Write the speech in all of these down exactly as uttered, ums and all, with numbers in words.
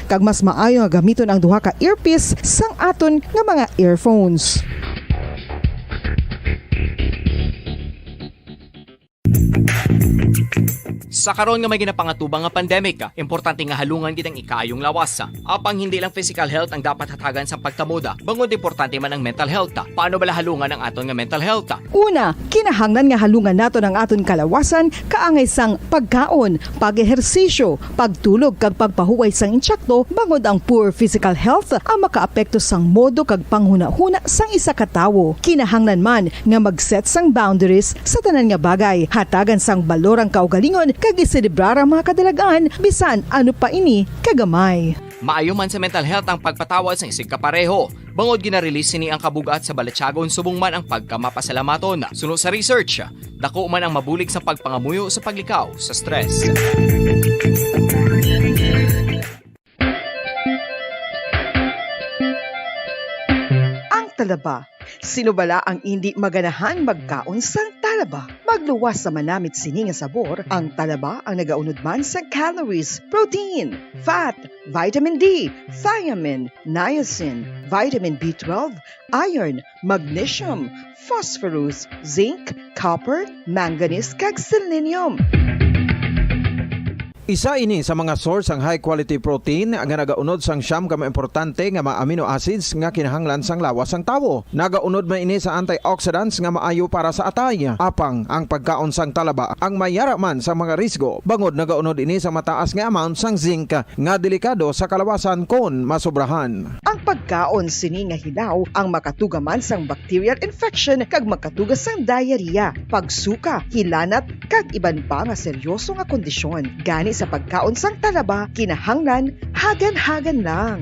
kag mas maayo nga gamiton ang duha ka earpiece sang aton nga mga earphones. Sa karon nga may ginapangatubang nga pandemic, importante nga halungan gid ang ikaayong lawas. Apang hindi lang physical health ang dapat hatagan sang pagtamod, bangod importante man ang mental health. Paano bala halungan ang aton nga mental health? Una, kinahanglan nga halungan naton ang aton kalawasan kaangay sang pagkaon, pag-ehersisyo, pagtulog kag pagpahuway sang insyakto, bangod ang poor physical health ang makaapekto sang modo kag panghunahuna sang isa ka tawo. Kinahanglan man nga mag-set sang boundaries sa tanan nga bagay, hatagan sang balor ang kaugalingon kag iselebrar ang mga kadalag-an bisan ano pa ini kagamay. Maayo man sa mental health ang pagpatawad sang isigkapareho, bangod gina-release sini ang kabug-at sa balatyagon subong man ang pagkamapasalamaton. Suno sa research, dako man ang mabulig sa pagpangamuyo sa paglikaw sa stress. Ang talaba. Sino bala ang indi maganahan magkaon sang talaba? Magluwas sa manamit sini nga sabor, ang talaba ang nagaunod man sa calories, protein, fat, vitamin D, thiamine, niacin, vitamin B twelve, iron, magnesium, phosphorus, zinc, copper, manganese, kag selenium. Isa ini sa mga source sang high quality protein nga nagaunod sang siyam ka mga importante nga mga amino acids nga kinahanglan sang lawas sang tawo. Nagaunod man ini sa antioxidants nga maayo para sa atay. Apang ang pagkaon sang talaba ang mayara man sa mga risgo, bangod nagaunod ini sa mataas nga amount sang zinc nga delikado sa kalawasan kon masobrahan. Ang pagkaon sini nga hilaw ang makatuga man sang bacterial infection kag makatuga sang diarrhea, pagsuka, hilanat, kag iban pa nga seryoso nga kondisyon. Gani sa pagkaon sang talaba, kinahanglan hagan-hagan lang.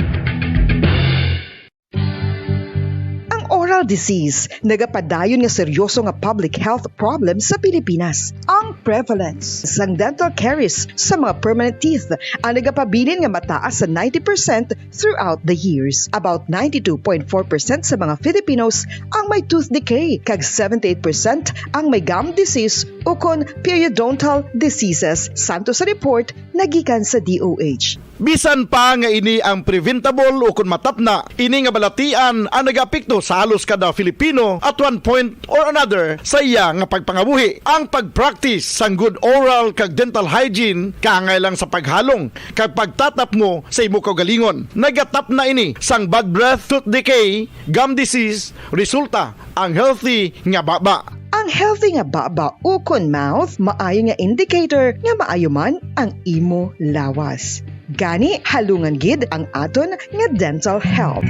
Ang oral disease nagapadayon nga seryoso nga public health problem sa Pilipinas. Ang prevalence sang dental caries sa mga permanent teeth ang nagapabilin nga mataas sa ninety percent throughout the years. About ninety-two point four percent sa mga Filipinos ang may tooth decay, kag seventy-eight percent ang may gum disease ukon periodontal diseases, santo sa report nagikan sa D O H. Bisan pa nga ini ang preventable ukon matapna, ini nga balatian ang nagaapekto sa halos kada Filipino at one point or another sa iya nga pagpangabuhi. Ang pag-practice sang good oral kag dental hygiene kaangay lang sa paghalong kag pagtatapngo sa imo kaugalingon. Nagatapna ini sang bad breath, tooth decay, gum disease, resulta ang healthy nga baba. Ang healthy nga baba ukon mouth maayo nga indicator nga maayo man ang imo lawas. Gani, halungan gid ang aton nga dental health.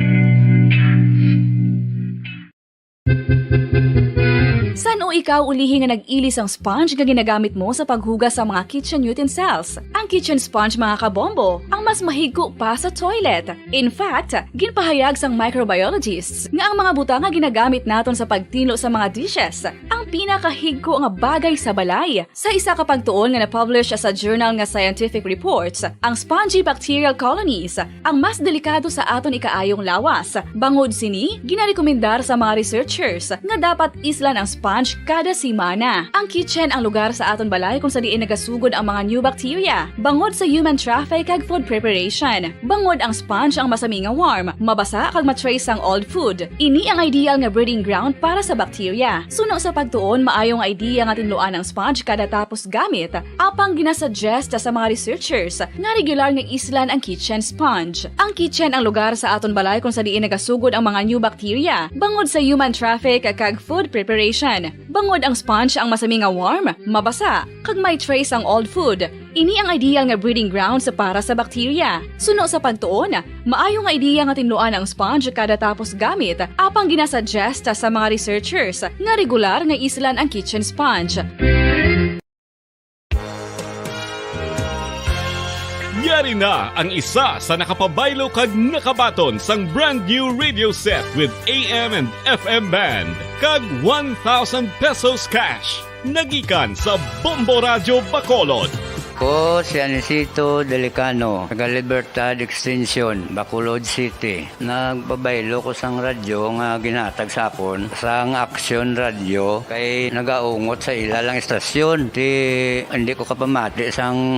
San-o ikaw ulihi nga nag-ili sang sponge nga ginagamit mo sa paghugas sa mga kitchen utensils? Ang kitchen sponge, mga kabombo, ang mas mahigko pa sa toilet. In fact, ginpahayag sang microbiologists nga ang mga butang nga ginagamit naton sa pagtinlo sa mga dishes ang pinakahigko nga bagay sa balay. Sa isa ka pagtuon nga na-publish sa journal nga Scientific Reports, ang spongy bacterial colonies ang mas delikado sa aton ikaayong lawas. Bangod sini, ginarekomendar sa mga researchers nga dapat islan ang sponge kada semana. Ang kitchen ang lugar sa aton balay kung sa diin nagasugod ang mga new bacteria, bangod sa human traffic kag food preparation. Bangod ang sponge ang masami nga warm, mabasa kag ma-trace sang old food. Ini ang ideal nga breeding ground para sa bacteria. Suno sa pagtuon, maayo nga idea nga tinluan ang sponge kada tapos gamit. Apang ginasuggest sa mga researchers nga regular nga islan ang kitchen sponge. Ang kitchen ang lugar sa aton balay kung sa diin nagasugod ang mga new bacteria, bangod sa human traffic kag food preparation. Bangod ang sponge ang masami nga warm, mabasa, kag may trace ang old food. Ini ang ideal nga breeding grounds para sa bacteria. Suno sa pagtuon, maayo nga idea nga tinluan ang sponge kada tapos gamit, apang ginasuggest sa mga researchers nga regular nga islan ang kitchen sponge. Yari na ang isa sa nakapabaylo kag nakabaton sang brand new radio set with A M and F M band kag one thousand pesos cash. Nagikan sa Bombo Radyo Bacolod. Ko si Anisito Delicano, taga Libertad Extension, Bacolod City. Nagpabaylo ko sang radyo nga ginhatag sa akon sang Aksyon Radyo kay nagaungot sa ila lang istasyon. Ti, hindi ko kapamati sang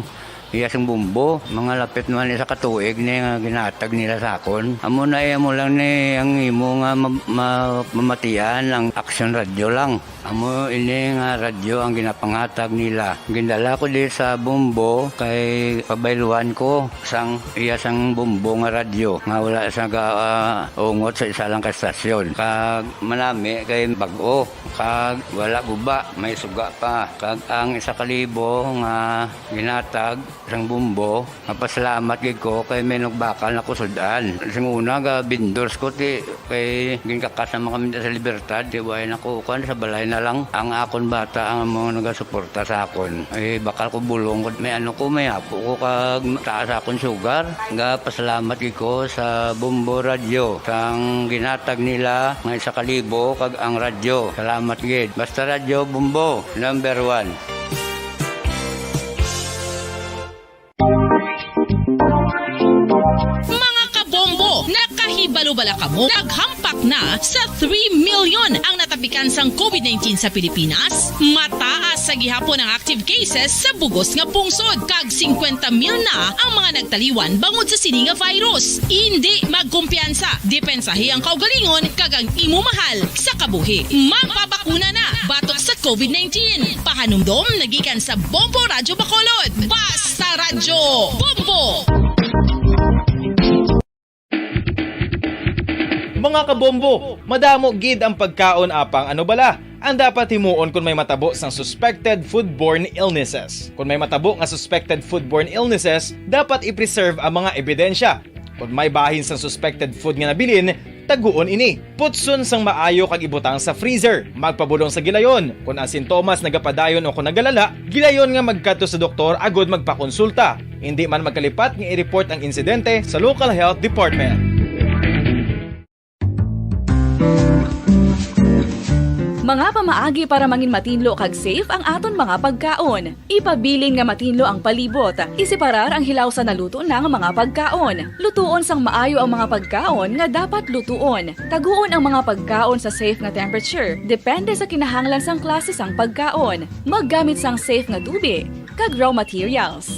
Iya sang Bombo, mga lapit naman isa ka tuig ni nga ginatag nila sa akon. Amo na iya mo lang ni ang imo nga ma-, ma-, mamatian ang Action Radio lang. Amo ini nga radyo ang ginapangatag nila. Gindala ko di sa Bombo kay pabayluhan ko sang iya sang Bombo nga radyo nga wala sa ga-, ah, ungot sa isa lang ka estasyon. Kag manami kay bag-o, kag wala guba, may suga pa. Kag ang isa ka libo nga ginatag sang Bombo, mapasalamat gid ko kay may nagbakal na ko sud-an. Sing una, ga vendors ko, ti, kay ginkakas naman kami sa Libertad, ti, way na ko, kuwan, sa balay na lang. Ang akon bata, ang mga nagasuporta sa akon. Eh, bakal ko bulong ko, may ano ko, may apo ko, kag taas akon sugar. Ga pasalamat gid ko sa Bombo Radio, sang ginatag nila nga isa ka libo, kag ang radyo. Salamat gid. Basta Radyo Bombo, number one. Mga kabombo, nakahibalo bala kamo? Naghampak na sa three million ang natapikan sang COVID nineteen sa Pilipinas. Mataas sa gihapon ang active cases sa bugos nga pungsod, kag singkwenta mil na ang mga nagtaliwan bangod sa sini nga virus. Indi magkumpiyansa, depensahi ang kaugalingon kag ang imo mahal sa kabuhi. Magpabakuna na batok sa COVID nineteen. Pahanumdom nagikan sa Bombo Radyo Bacolod. Basta Radyo Bombo! Mga kabombo, madamo gid ang pagkaon, apang ano bala ang dapat himuon kon may matabo sang suspected foodborne illnesses? Kon may matabo nga suspected foodborne illnesses, dapat i-preserve ang mga ebidensya. Kon may bahin sang suspected food nga nabilin, taguon ini. Putson sang maayo kag ibutang sa freezer. Magpabulong sa gilayon. Kon ang sintomas nagapadayon o kon nagalala, gilayon nga magkadto sa doktor agud magpakonsulta. Indi man magkalipat nga i-report ang insidente sa local health department. Mga pamaagi para mangin matinlo kag safe ang aton mga pagkaon. Ipabilin nga matinlo ang palibot. Iseparar ang hilaw sa naluto na nga mga pagkaon. Lutuon sang maayo ang mga pagkaon nga dapat lutuon. Taguon ang mga pagkaon sa safe nga temperature, depende sa kinahanglan sang klase sang pagkaon. Maggamit sang safe nga tubi kag raw materials.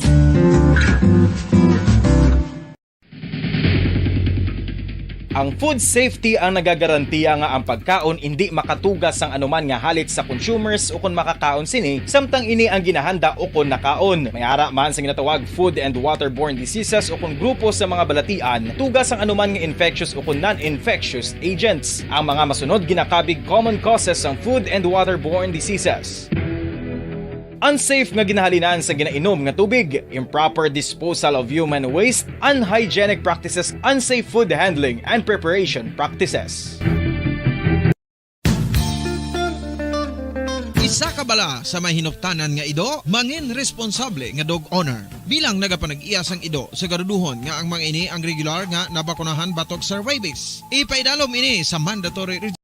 Ang food safety ang nagagarantiya nga ang pagkaon indi makatugas sang anuman nga halit sa consumers ukon makakaon sini, samtang ini ang ginahanda ukon nakaon. May ara man sa ginatawag food and waterborne diseases ukon grupo sa mga balatian, tugas sang anuman nga infectious ukon non-infectious agents. Ang mga masunod ginakabig common causes sang food and waterborne diseases. Unsafe nga ginahalinan sa ginainom nga tubig, improper disposal of human waste, unhygienic practices, unsafe food handling and preparation practices. Isa ka bala sa may hinuptanan nga ido, mangin responsable nga dog owner. Bilang nagapanag-iya sang ido, siguraduhon nga ang mga ini ang regular nga nabakunahan batok sa rabies. Ipaidalom ini sa mandatory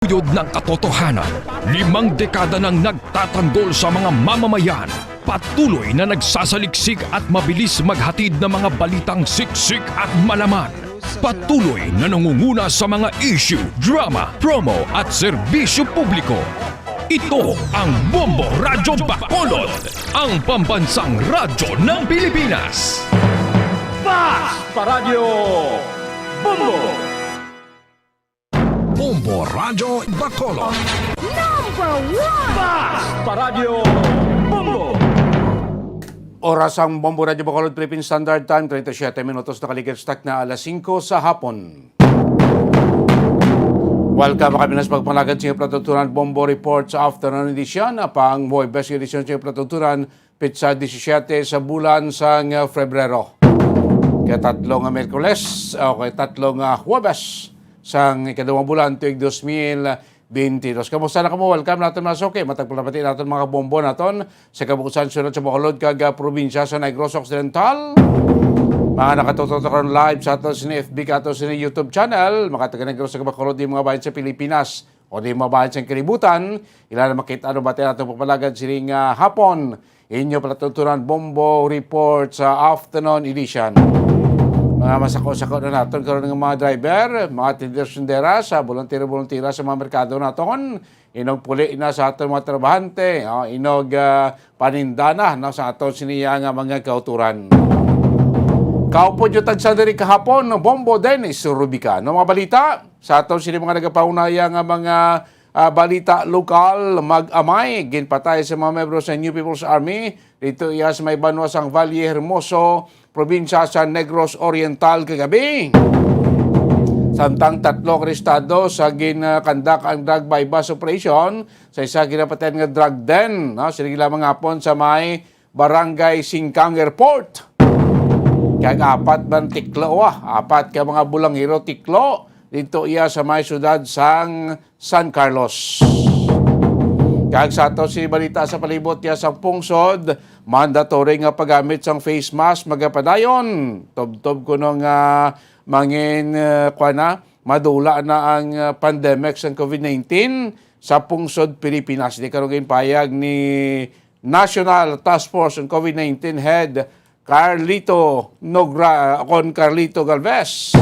Tuyod ng katotohanan, limang dekada nang nagtatanggol sa mga mamamayan. Patuloy na nagsasaliksik at mabilis maghatid ng mga balitang siksik at malaman. Patuloy na nangunguna sa mga issue, drama, promo at serbisyo publiko. Ito ang Bombo Radyo Bacolod, ang pambansang radyo ng Pilipinas. Basta Radyo Bombo! Bombo Radyo Bacolod. Number one! Basta Radyo Bombo! Oras ang Bombo Radyo Bacolod, Philippine Standard Time, treinta y siete minutos, nakaligid sa takna alas singko sa hapon. Welcome kami nas pagpanagad sa inyong palatuntunan Bombo Report sa Afternoon Edition, apang Huwebes Edition sa inyong palatuntunan, petsa disisiete sa bulan sang Febrero. Kay tatlo nga Miyerkules, o kay tatlo nga Huwebes sang ikaduhang bulan tuig dos mil beintidos. Kamusta na kamo? Welcome naton, mga suki. Matag pagpamati naton, mga kabombo naton sa kabuusan, sulod sa Bacolod kag, ah, probinsya sa Negros Occidental. Mga nakatutok karon live sa aton sini F B kag aton sini YouTube channel, makataga Negros kag Bacolod, di mga bahin sa Pilipinas o di mga bahin sa kalibutan, ila na makita ano ba tayo atong papalagad sining, ah, hapon. Inyo palatuntunan Bombo Report sa Afternoon Edition. Mga Masako-sako na naton karon nga mga driver, mga tindera-tindera sa boluntero-boluntera sa mga merkado naton. Inog puli na sa aton mga trabahante, oh, inog, ah, paninda na, no, sa aton siniya nga mga kauturan. Kaupod yung tagsa diri kahapon, no, Bombo Dennis Rubica. No, mga balita sa aton sini mga nagapaunaya nga mga, ah, balita lokal, mag-amay, ginpatay sa mga miyembro sa New People's Army dito iya sa may banwa sang Valle Hermoso, probinsya sa Negros Oriental kagabi. Samtang tatlo arestado sa ginkandak ang drug buy-bust operation sa isa ginapatihan nga drug den, no? Sini lamang hapon sa may Barangay Singkang Airport. Kag apat man tiklo, ah, apat ka mga bulangero tiklo dito iya sa may siyudad sang San Carlos. Kag sa ato si balita sa palibot niya sa pungsod, mandatory nga paggamit sang face mask magapadayon. Tubtob kuno nga mangin, eh, kuwan na, madula na ang, eh, pandemic sang covid nineteen sa pungsod Pilipinas. Di karon ginpayag ni National Task Force on covid nineteen Head Carlito Nogra, kon Carlito Galvez.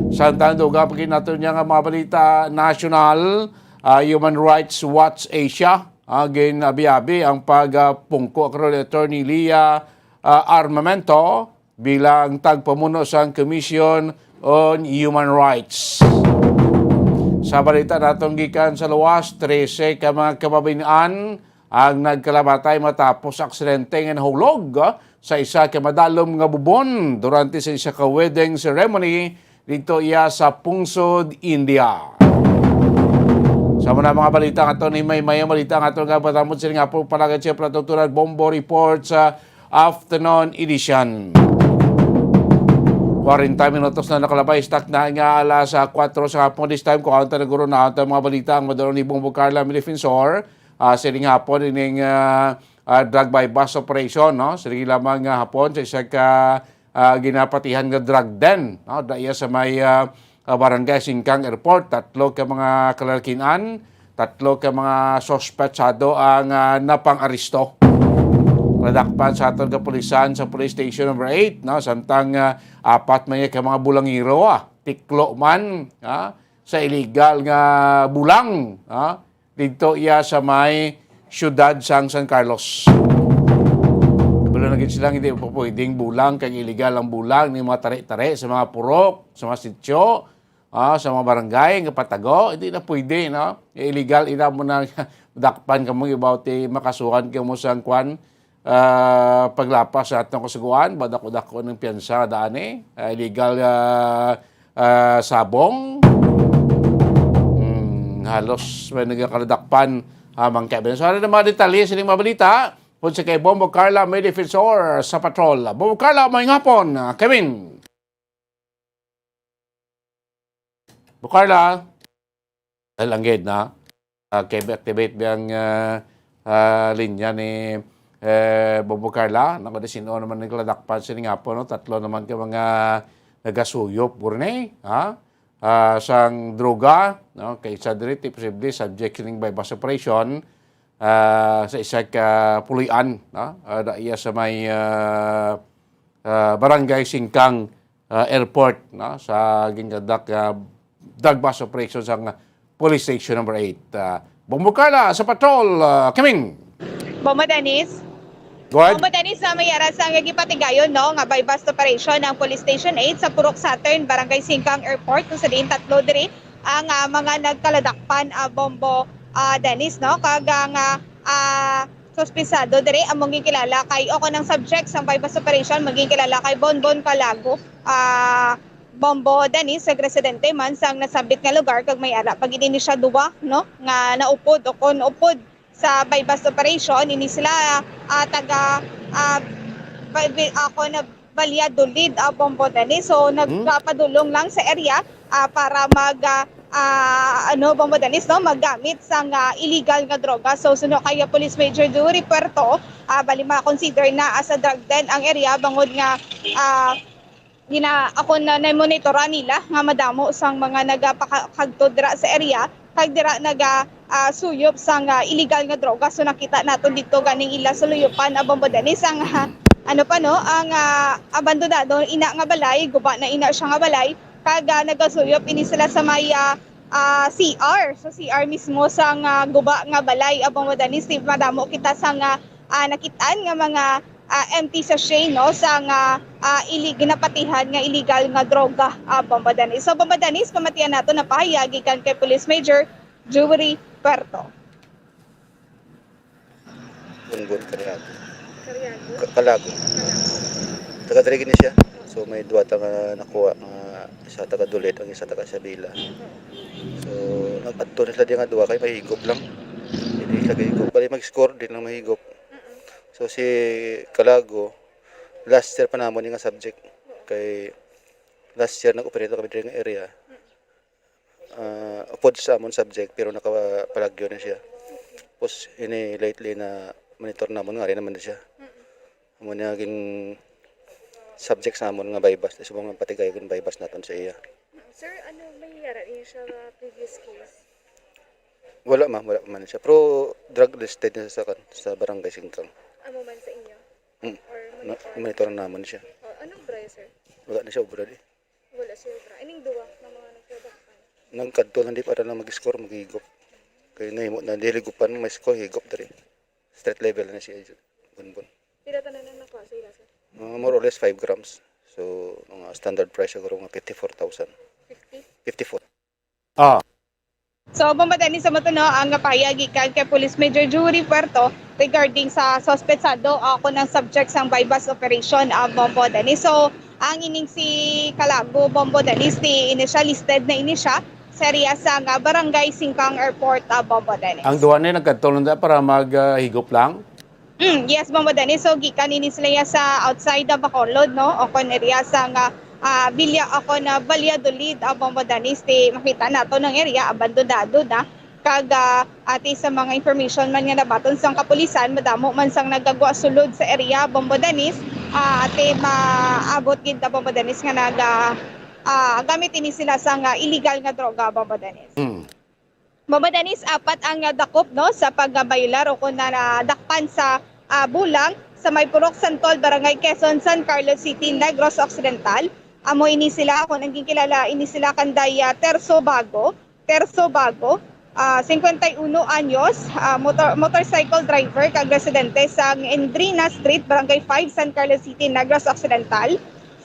Samtang dugang pa gid nato niya nga mga balita nasyonal, ah, Human Rights Watch Asia, ah, ginabiabi ang pagpungko karon ni Attorney Leah, ah, Armamento bilang tagpamuno sang Commission on Human Rights. Sa balita naton gikan sa luwas, trese ka mga kababayen-an ang nagkalamatay matapos aksidente nga nahulog, ah, sa isa ka madalom nga bubon durante sa isa ka wedding ceremony dito iya sa pungsod India. Sa mga mga balita nga to ni may mayang balita nga to nga patamod sila nga po palagad siya pala tutunan Bombo Report sa afternoon edition. Kwarenta minutos na nakalabay, stock na nga alas, ah, kwatro sa hapon. This time, kung ang tanaguro na ang mga balita, ang madulong ni Bongbong Carla, may defensor, ah, sining hapon, ining, ah, ah, drug buy-bust operation, no? Sige lamang nga hapon sa isa ka, ah, ginapatihan nga drug den, no? Daiya sa may, ah, ah, Barangay Singkang Airport, tatlo ka mga kalalakinan, tatlo ka mga suspetsado ang, ah, napang-aristo. Nadakpan sa aton kapulisan sa Police Station Number Eight, no? Samtang, ah, apat man ka mga bulangiro, ah, tiklo man, ah, sa illegal nga bulang, ah, didto iya sa may siyudad sang San Carlos. Kabalo na gid sila, hindi pa pwedeng bulang kag illegal ang bulang ni mga tare-tare sa mga purok, sa mga sityo, ah, sa mga barangay nga patago, hindi na pwede, no? Illegal ina mo na dakpan kamo, about, eh, makasuhan kamo sang kwan, ah, paglapas sa atong kasugoan, ba dako-dako ng piyansa daan, eh. Ah, illegal, ah, ah, sabong. Hmm, halos may nagakaladakpan, ah, mga kaibigan. So, ano na mga detalye sa inyong mga balita? Punsa kay Bombo Carla, may defensor sa patrol. Bombo Carla, may ngapon, ah, Kevin. Bo Carla. Dahil ang gid na, ah, kay activate biyang, ah, ah, linya ni, eh, Bobo Carla. Naku, di sino naman nagladakpan sini nga po, no? Tatlo naman ka mga nagasuyop, gurne, ha? Ah, sang droga, no? Kay sa diri, ti posible subject sining buy-bust operation, ah, sa isa ka puloy-an, no? Ah, da iya sa may, ah, ah, Barangay Singkang, ah, Airport, no, sa ginkadak, ah, drug bust operation sa Police Station Number Eight. Ah, Bombo Carla sa patrol, ah, Kaming. Bombo Dennis. Go ahead. Bombo Dennis, na may ara sa nga gipatigayon, no, nga buy bust operation ang Police Station Eight sa Purok Saturn, Barangay Singkang Airport, kung sa diin tatlo diri ang, ah, mga nagkaladakpan, ah, Bombo, ah, Dennis, no, kag ang, ah, ah, suspetsado diri among ginkilala kay, o kon ang subject sang buy bust operation, maging kilala kay Bonbon Calago, ah, Bombo Dennis, nagresidente man sang nasambit nga lugar, kag may ara pa gid ini siya duwa, no, nga naupod o kon upod sa buy bust operation. Ini sila, ah, taga, ah, ba-, bi-, ah, kon Valladolid, ah, Bombo Dennis. So, Hmm? nagpapadulong lang sa area, ah, para mag, ah, ah, ano, Bombo Dennis, no, maggamit sang, ah, illegal nga droga. So, suno kay Police Major Dewey Puerto, ah, bali ma-consider na as a drug den ang area, bangod nga, ah, gina-, ako na, na-monitora nila nga madamo sang mga nagapakagto dira sa area, kag dira naga, ah, suyop sang, ah, illegal nga droga. So, nakita naton dito ganing ila sa luyupan, ah, Bombo Dennis, ang, ah, ano pa, no, ang, ah, abandonado ina nga balay, guba na ina siya nga balay, kag, ah, nagasuyop ini sila sa may, ah, ah, C R. So, C R mismo sang, ah, guba nga balay, ah, Bombo Dennis, di madamo kita sang, ah, ah, nakit-an nga mga, ah, empty sachet, no, sang, ah, ah, ili-, ginapatihan nga illegal nga droga, ah, Bombo Dennis. So, Bombo Dennis, pamatian nato na pahayag gikan kay Police Major Jewry Puerto. Bunbon, Cariago. Cariago? Ka-, Calago. Calago. Taga diri gini siya. So, may duha ta nga nakuha nga isa taga Dulit, ang isa taga Isabela. So, nag-adto na sila di nga duha kay may higop lang. Hindi sila higop. Bali mag-score din lang mahigop. So, si Calago, last year pa namon nga subject. Kay last year nag-operate kami diri nga area. Ah, upod sa amon subject, pero nakapalagyo na siya. Tapos, ini lately na monitor namon, nga rin naman na siya. Amo na gin subject sa amon nga buy-bust, subong nga patigayon buy-bust naton sa iya. Sir, ano may yara niya siya nga previous case? Wala, ma'am, wala pa man siya. Pero drug listed na sa kan-, sa barangay Singkang. Amo man sa inyo? Mm. Or Na-, monitor? Monitor naman siya. Oh, anong obra, sir? Wala na siya obra di. Wala siya obra. Ining duwa nga mga nagpabaktan. Nagkadto lang di para lang mag-score, maghigop. Kaya nahimo na, di higupan, may score, higop diri. Street level na siya, Bunbon. Pila tanan ang nakuha sa ila, sir? Mga more or less five grams. So, mga standard price siguro mga fifty-four thousand. Fifty? Fifty-four. Ah. So, Bombo Dennis, sa matuno ang pahayag gikan kay Police Major Jewry Puerto regarding sa suspetsado, ah, kon ang subject sang buy-bust operation, ah, Bombo Dennis. So, ang ining si Calago, Bombo Dennis, ni ini siya, listed na ini siya sa area sang, ah, Barangay Singkang Airport, ah, Bombo Dennis. Ang duha na nagkadto lang da para mag, ah, higop lang? Mm, yes, Bombo Dennis. So, gikan ini sila ya sa outside the Bacolod, no? O kon area sa nga, ah, Villa, o kon, ah, Valladolid, ah, Bombo Dennis. Ti makita nato ng area, abandonado na. Kag, ah, ati sa mga information man nga nabaton sang kapulisan, madamo man sang nagagwa sulod sa area, Bombo Dennis. Ah, ati maabot gid na, Bombo Dennis, nga naga, ah, gamit ini sila sa nga illegal nga droga, Bombo Dennis. Mm. Bombo Dennis, apat ang, ah, dakop, no, sa pagbayular o kon na nadakpan sa, ah, bulang sa may Purok Santol, Barangay Quezon, San Carlos City, Negros Occidental. Amo ini sila, kung ang ginkilala, ini sila kanday, ah, Terso Bago, Terso Bago, ah, cincuenta y uno anyos, ah, motor-, motorcycle driver kag residente sa Endrina Street, Barangay five, San Carlos City, Negros Occidental.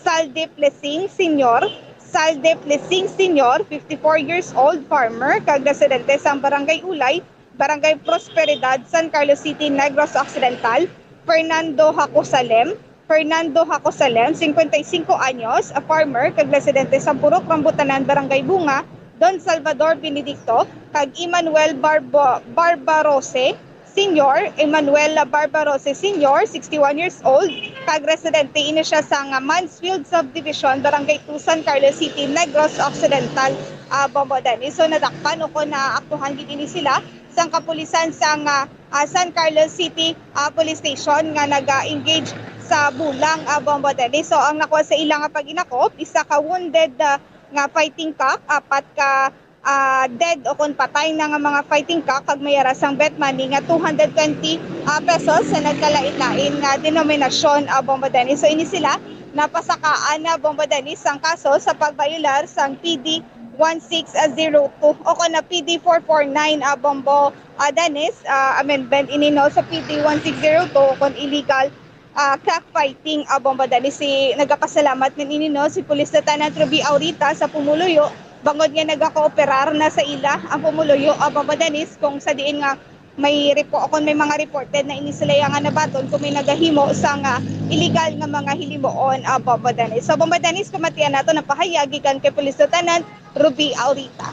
Saldi Plesing Senior, Saldi Plesing Senior, fifty-four years old, farmer, kag residente sang Barangay Ulay, Barangay Prosperidad, San Carlos City, Negros Occidental, Fernando Jacosalem, Fernando Jacosalem, cincuenta y cinco anyos, a farmer, kag residente sa Purok Rambutanan, Barangay Bunga, Don Salvador Benedicto, kag Emmanuel Barbo-, Barbarose, Senior, Emmanuel Barbarose Senior, sixty-one years old, kag residente ini siya sa nga Mansfield Subdivision, Barangay two, San Carlos City, Negros Occidental, ah, Bombo Dennis. So, nadakpan o kon naaktuhan gid ini sila sang kapulisan sang, ah, ah, San Carlos City, ah, Police Station nga naga-engage sa bulang, ah, Bombo Dennis. So, ang nakuha sa ila nga pag-inakop, isa ka wounded, ah, nga fighting cock, apat ka ah, dead o kon patay na nga mga fighting cock, kag may ara sang bet money nga two hundred twenty, ah, pesos sa nagkalain-lain nga denominasyon, ah, Bombo Dennis. So, ini sila napasakaan na, Bombo Dennis, sang kaso sa pagbayolar sang P D one six zero two o kon na P D four four nine, ah, Bombo, ah, Dennis, ah, amendment ini, no, sa P D one six zero two o kon illegal ah, cockfighting, ah, Bombo Dennis. Si, nagapasalamat man ini, no, si Police Lieutenant Ruby Aurita sa pumuluyo, bangod nga nagakooperar na sa ila ang pumuluyo, ah, Bombo Dennis, kung sa diin nga may repo-, kung may mga reported na ini sila yang nga nabaton kung may nagahimo sa nga illegal nga mga hilimuon, ah, Bombo Dennis. So, Bombo Dennis, pamatian nato ang pahayag gikan kay Police Lieutenant Ruby Aurita.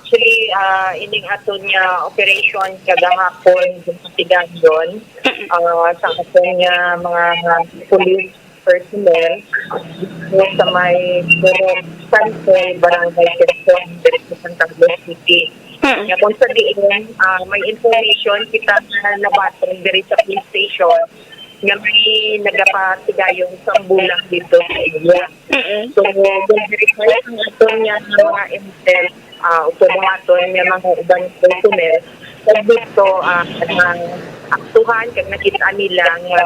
Actually, ah, ining aton nga operation kagahapon, gumatigayon, ah, sa aton nga mga police personnel sa may Purok Santol, Barangay Quezon, diri sa San Carlos City. Mm. Nga kung sa diin, ah, may information kita nga nabaton diri sa police station nga may nagapatigayon sa bulang dito sa area. Mm-mm. So, kung diri pa ang aton nga mga intel, ah, o kung ang aton nga mga uban personnel, kag dito, ah, ang aktuhan, kag nakita nila nga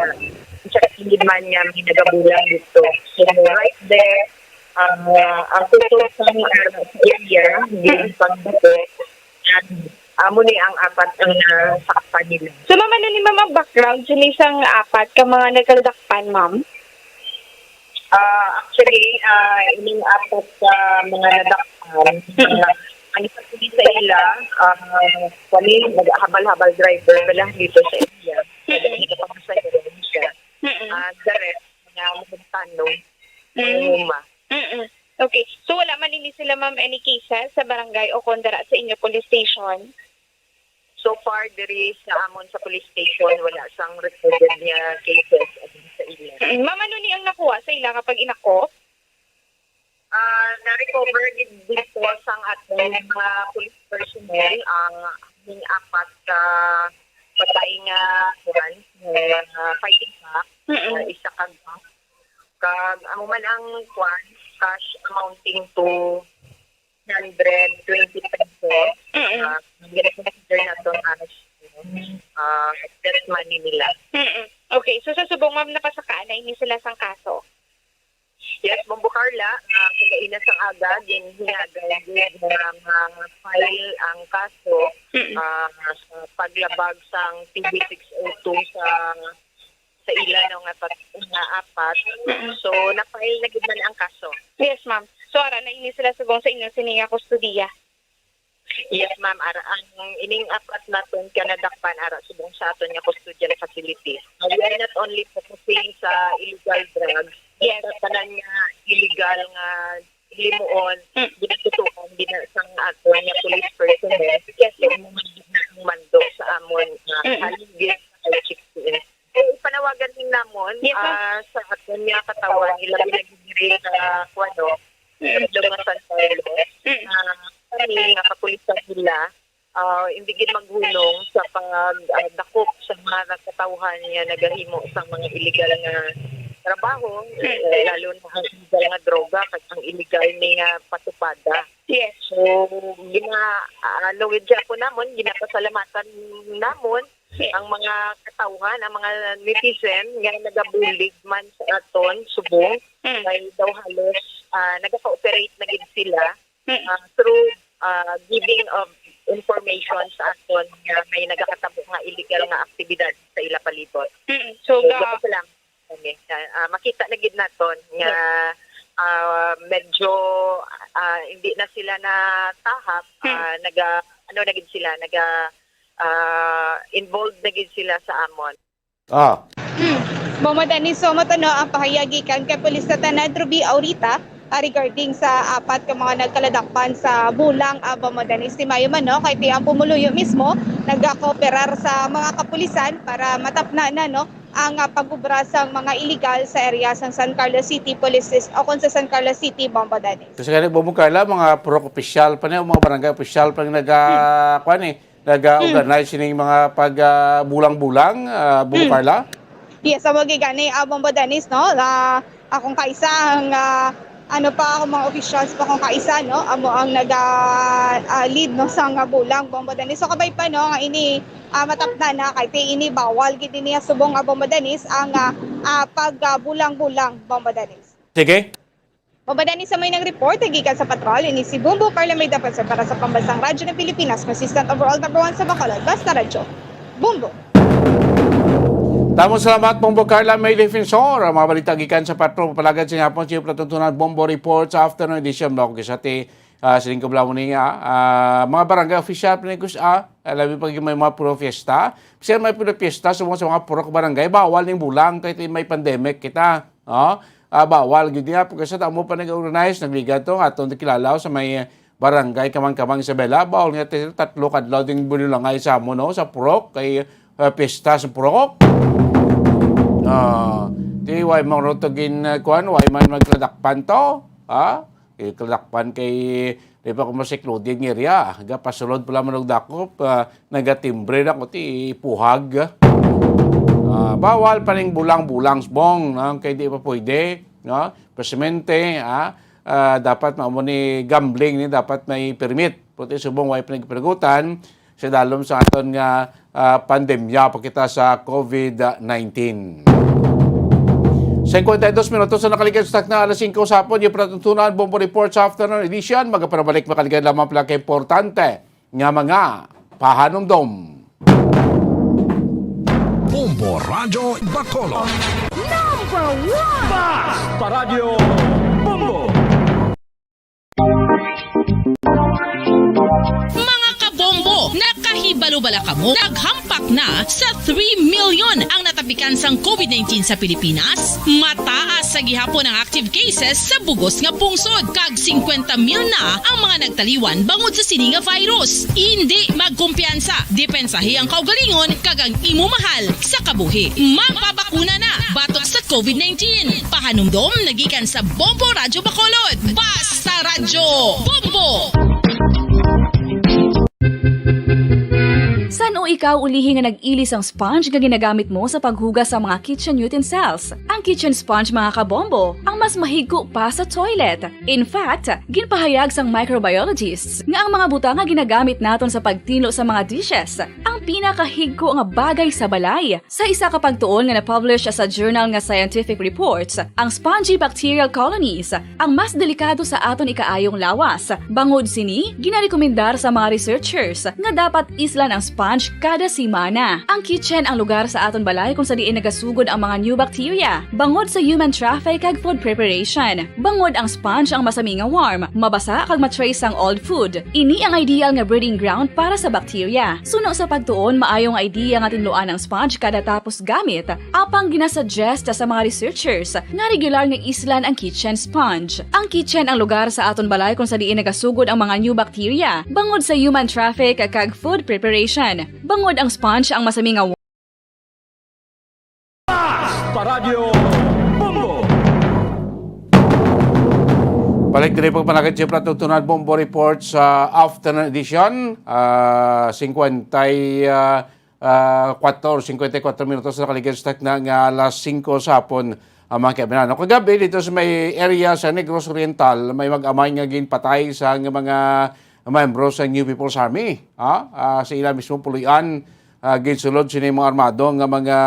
Sa kilid man nga may nagabulang dito. So, right there, ah, ang kusog sang ara sa area, gilampang dito, and amo ni ang apat ang nasakpan nila. So, ma'am, ano ni, ma'am, ang background sini sang apat ka mga nagkaladakpan, ma'am? Ah, actually, ah, ining apat ka mga nadakpan, Mm. ah, ang isa diri sa ila, ah, kani, nag-habal-habal driver pala dito sa area. Mm. Nagapasahero siya. Mm. Ah, the rest, mga Montano, Mm. Manguma. Mm. Okay. So, wala man ini sila, ma'am, any cases sa barangay o kon dira sa inyo police station? So far, diri sa amon sa police station, wala sang recorded nga cases against sa ila. Mm. Ma'am, ano ni ang nakuha sa ila nga pag-inakop? Ah, na-recover gid dito sang aton mga police personnel ang ning apat ka patay nga, kuwan, nga fighting cock, Mm-mm. ah, isa ka gun. Kag amo man ang, kuwan, cash amounting to hundred twenty pesos. Mm-mm. Ah, gina-consider nato as, ah, test money nila. Mm-mm. Okay, so sa subong, ma'am, napasakaan na ini sila sang kaso? Yes, Bombo Carla, ah, kagaina sang aga, ginhinagan gid nga ma-file ang kaso, Mm. ah, sa paglabag sang P B six oh two sa, sa ila, no, nga tat-, nga apat. Mm. So, na-file na gid man ang kaso. Yes, ma'am. So, ara na ini sila subong sa inyo sini nga kustodiya? Yes, ma'am. Ara, ang ining apat naton ka nadakpan ara subong sa aton nga custodial facility. We are not only focusing sa illegal drugs, Yes. sa tanan nga illegal nga himuon, Mm. ginatutukan din sa aton nga police personnel. Yes, So, ma'am. Ang mando sa amon nga Mm. haligi sa checkpoint. Eh, ipanawagan din namon, Yes, ma'am. ah, sa aton nga katawhan, ilabi na gid diri sa, kuwano, Mm. sa San Carlos, Mm. ah, kami nga kapulisan nila, ah, hindi gid maghunong sa pag, ah, dakop sa mga katawhan nga nagahimo sa mga illegal nga trabaho, Mm. eh, lalo na ang illegal nga droga, kag ang illegal ni nga patupada. Yes. So, gina-, ah, lugid siya po namon, ginapasalamatan namon Yes. ang mga katawhan, ang mga netizen nga nagabulig man sa aton subong, Mm. kay daw halos, ah, nagaka-cooperate na gid sila, Mm. ah, through, ah, giving of information sa aton nga may nagakatabo nga illegal nga aktibidad sa ila palibot. Mm. So, So, ga- dapat lang kami, ah, ah, makita na gid naton nga, Yes. ah, medyo, ah, hindi na sila natahak, Hmm. ah, naga-, ano na gid sila, naga, ah, involved na gid sila sa amon. Ah. Hmm. Bombo Dennis, so, mao to, no, ang pahayag gikan kay Police Lieutenant Ruby Aurita, ah, regarding sa apat ka mga nagkaladakpan sa bulang, ah, Bombo Dennis. Timayo man, no, kay ti ang pumuluyo mismo nagakooperar sa mga kapulisan para matapna na, no, ang, ah, pag-obra sang mga illegal sa area sang San Carlos City Police Station o kon sa San Carlos City, Bombo Dennis. Kasi gani, Bombo Carla, mga purok opisyal pa ni, mga barangay opisyal pa ni naga-, Hmm. kuwan eh, naga-organize Hmm. sining mga pag, ah, bulang-bulang, ah, Bombo Hmm. Carla? Yes, amo gid gani, ah, Bombo Dennis, no? Ah, akong kaisa ang, ah, ano pa, akong mga officials pa akong kaisa, no? Amo ang naga, ah, lead, no, sa nga bulang, Bombo Dennis. So, kabay pa, no, nga ini, ah, matapna na, kay ti ini bawal gid ini subong nga, Bombo Dennis, ang, ah, ah, pag, ah, bulang-bulang, Bombo Dennis. Sige. Bombo Dennis, sa may nang report, gikan sa patrol, ini si Bombo Carla May Defensor para sa Pambansang Radyo ng Pilipinas, consistent overall number one sa Bacolod. Basta Radyo. Bombo. Damo salamat, Bombo Carla May Defensor. Ang mga balita gikan sa patrol, palagad sa hapon, siya palatuntunan, Bombo Report sa afternoon edition. Mga kugisati, ah, sining kabla mo ni nga, ah, mga barangay official, panigus, ah, labi pag may mga puro fiesta. Kasi may puro fiesta sa mga, sa mga purok barangay, bawal ning bulang kay may pandemic kita. Oh, ah, bawal gid niya. Pagkasat amo pa nag-organize, nagligad to, atong kilalaw sa may barangay Kamang-Kamang Isabela. Bawal nga ti-, tatlo kadlaw ding bululangay sa amo, no? Sa purok, kay, ah, pista sa purok. Ah, ti, way man ro to gin, ah, kuwan, way man magladakpan to. Ha? Eh, kalakpan kay, di pa ko masiklodin nga area. Gapasulod pala man og dakop, ah, nagatimbre na ko ti ipuhag. Ah, bawal pa ning bulang-bulang, subong, no? Kay di pa pwede, no? Presemente, ah, ah, dapat mao ni gambling ni dapat may permit. Puti subong way pinagpanagutan sa dalom sa aton nga, ah, pandemya pa kita sa COVID nineteen. Singkwenta y dos minutos na nakaligid sa takna alas singko sa hapon, yung palatuntunan, Bombo Report sa afternoon edition. Magapanabalik, makaligid lamang pala ka importante nga mga pahanumdom. Bombo Radyo Bacolod. Number one! Basta Radyo Bombo! Mga kabombo, nakahibalo bala kamo? Naghampak na sa three million ang natapikan sang COVID nineteen sa Pilipinas. Mataas sa gihapon ang active cases sa bugos nga pungsod, kag singkwenta mil na ang mga nagtaliwan bangod sa sini nga virus. Indi magkumpiyansa, depensahi ang kaugalingon kag ang imo mahal sa kabuhi. Magpabakuna na batok sa COVID nineteen. Pahanumdom nagikan sa Bombo Radyo Bacolod. Basta Radyo Bombo! San-o ikaw ulihi nga nag-ili sang sponge nga ginagamit mo sa paghugas sa mga kitchen utensils? Ang kitchen sponge, mga kabombo, ang mas mahigko pa sa toilet. In fact, ginpahayag sang microbiologists nga ang mga butang nga ginagamit naton sa pagtinlo sa mga dishes ang pinakahigko nga bagay sa balay. Sa isa ka pagtuon nga na-publish sa journal nga Scientific Reports, ang spongy bacterial colonies ang mas delikado sa aton ikaayong lawas. Bangod sini, ginarekomendar sa mga researchers nga dapat islan ang sponge kada semana. Ang kitchen ang lugar sa aton balay kung sa diin nagasugod ang mga new bacteria. Bangod sa human traffic kag food preparation, bangod ang sponge ang masami nga warm, mabasa kag ma-trace ang old food. Ini ang ideal nga breeding ground para sa bacteria. Suno sa pagtuon, maayo nga idea nga tinluan ang sponge kada tapos gamit, apang ginasuggest sa mga researchers nga regular nga islan ang kitchen sponge. Ang kitchen ang lugar sa aton balay kung sa diin nagasugod ang mga new bacteria, bangod sa human traffic kag food preparation. Bangod ang sponge ang masami nga Paradyo Bombo. Balik diri pagpanakit, siyempre, at tuntunan Bombo Report sa afternoon edition. Ah, singkwenta y, ah, ah, kwatro, singkwenta y kwatro minutos na kaligid sa takna nga alas singko sa hapon, ang mga kaibigan. Kagabi, dito sa may area sa Negros Oriental, may mag-amay nga ginpatay sa mga membro sa New People's Army, ha? Ah, sa ila mismo puloy-an, ah, ginsulod sini mga armado nga mga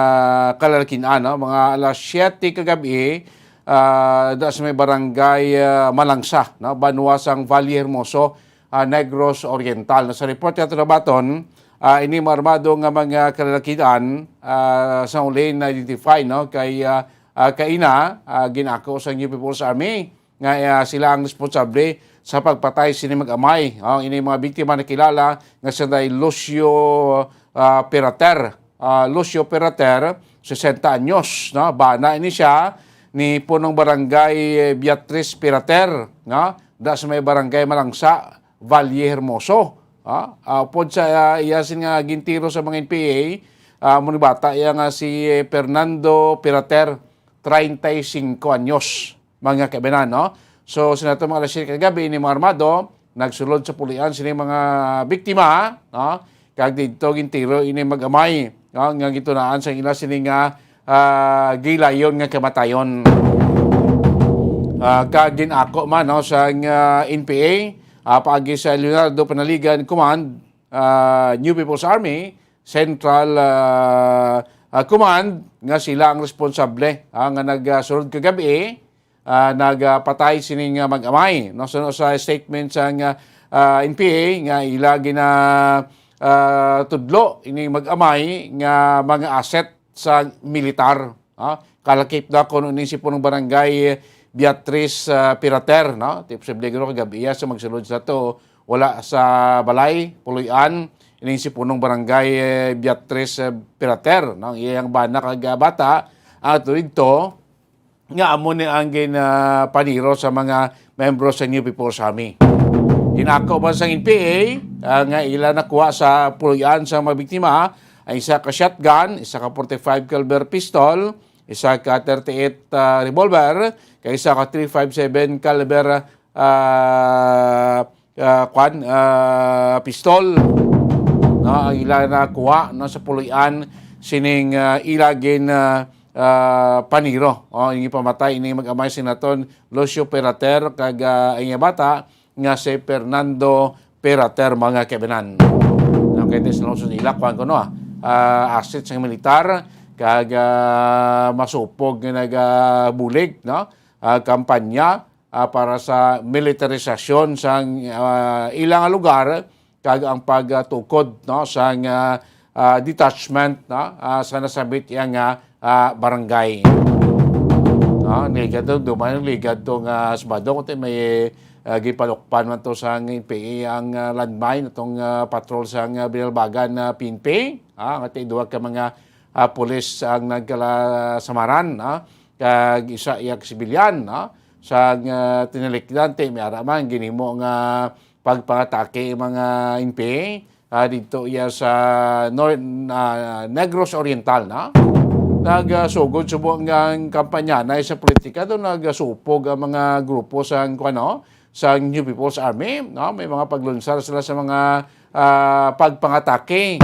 kalalakin-an, no? Mga alas siyete kagabi, ah, da sa may barangay, ah, Malangsa, no? Banwa sang Valle Hermoso, ah, Negros Oriental. Na sa report nga nabaton, ah, ini mga armado nga mga kalalakin-an, ah, sa uli na-identify, no? Kay, ah, ah, kaina, ah, ginako sa New People's Army nga, ah, sila ang responsable sa pagpatay sini mag-amay. Oh, ini mga biktima nakilala nga si Lucio, ah, Perater. Ah, Lucio Perater, sesenta anyos, no? Bana ini siya ni punong barangay, eh, Beatriz Perater, no? Da sa may barangay Malangsa, Valle Hermoso. Ah, ah, upod sa, ah, iya sin nga gintiro sa mga N P A, ah, amo ni bata iya nga si, eh, Fernando Perater, treinta y cinco anyos, mga kaibanan, no? So, sa nato mga alas siyete kagabi, ini mga armado nagsulod sa pulian sini mga biktima, no? Kag didto gintiro ini mag-amay, no? Nga gitunaan sa ila sini nga, ah, gilayon nga kamatayon. Ah, kag ginako man, no, sa, ah, N P A, ah, paagi sa Leonardo Panaligan Command, ah, New People's Army Central, ah, ah, Command nga sila ang responsable, ah, nga nagsulod kagabi, ah, nagpatay sining, ah, mag-amay, no? So, sa statement sa nga, ah, N P A nga ila gina, ah, tudlo ining mag-amay nga mga asset sa militar. Ha? Kalakip na kuno ni si punong barangay Beatriz, ah, Pirater, no? Ti posible guro kagabi iya sa magsulod sa to, wala sa balay, puloy-an, ining si punong barangay, eh, Beatriz, eh, Pirater, no? Iyang bana kag, ah, bata, ang tuod didto, nga amo ni ang gin, ah, paniro sa mga membro sa New People's Army. Ginako man sang N P A, ah, nga ila nakuha sa puloy-an sa mga biktima ang isa ka shotgun, isa ka forty-five caliber pistol, isa ka thirty-eight, ah, revolver, kag isa ka three five seven caliber, ah, ah, kwan, ah, pistol, no, ang ila nakuha, no, sa puloy-an sining, ah, ila gin, ah, ah, paniro. O, ang pamatay ini mag-amay si naton Lucio Perater kag, ah, ang iya bata nga si Fernando Perater, mga kaibanan. Okay, ito sa lungsod nila, kwan ko, no, ah, ah, asset sa militar, kag, ah, masupog nga nagabulig, no? Ah, kampanya, ah, para sa militarisasyon sang, ah, ila nga lugar, kag ang pagtukod, no, sang, ah, ah, detachment, no, ah, sa nasambit iya nga, ah, barangay. No, ligad to, duman ang ligad to nga Sabado, kundi may, ah, gipalukpan man to sang N P A ang, ah, landmine atong, ah, patrol sang, ah, Binalbagan na P N P. Ah, nga ti duha ka mga, ah, pulis ang nagkalasamaran, ah, kag isa iya ka sibilyan, ah, sang, ah, tinalikdan ti may ara man ginhimo nga pagpangatake mga N P A, ah, didto iya sa Nor-, ah, Negros Oriental, na nagasugod subong ang kampanyanay sa politika, do nagasupog ang mga grupo sang, kuwan, no, sang New People's Army, no? May mga paglunsar sila sa mga, ah, pagpangatake,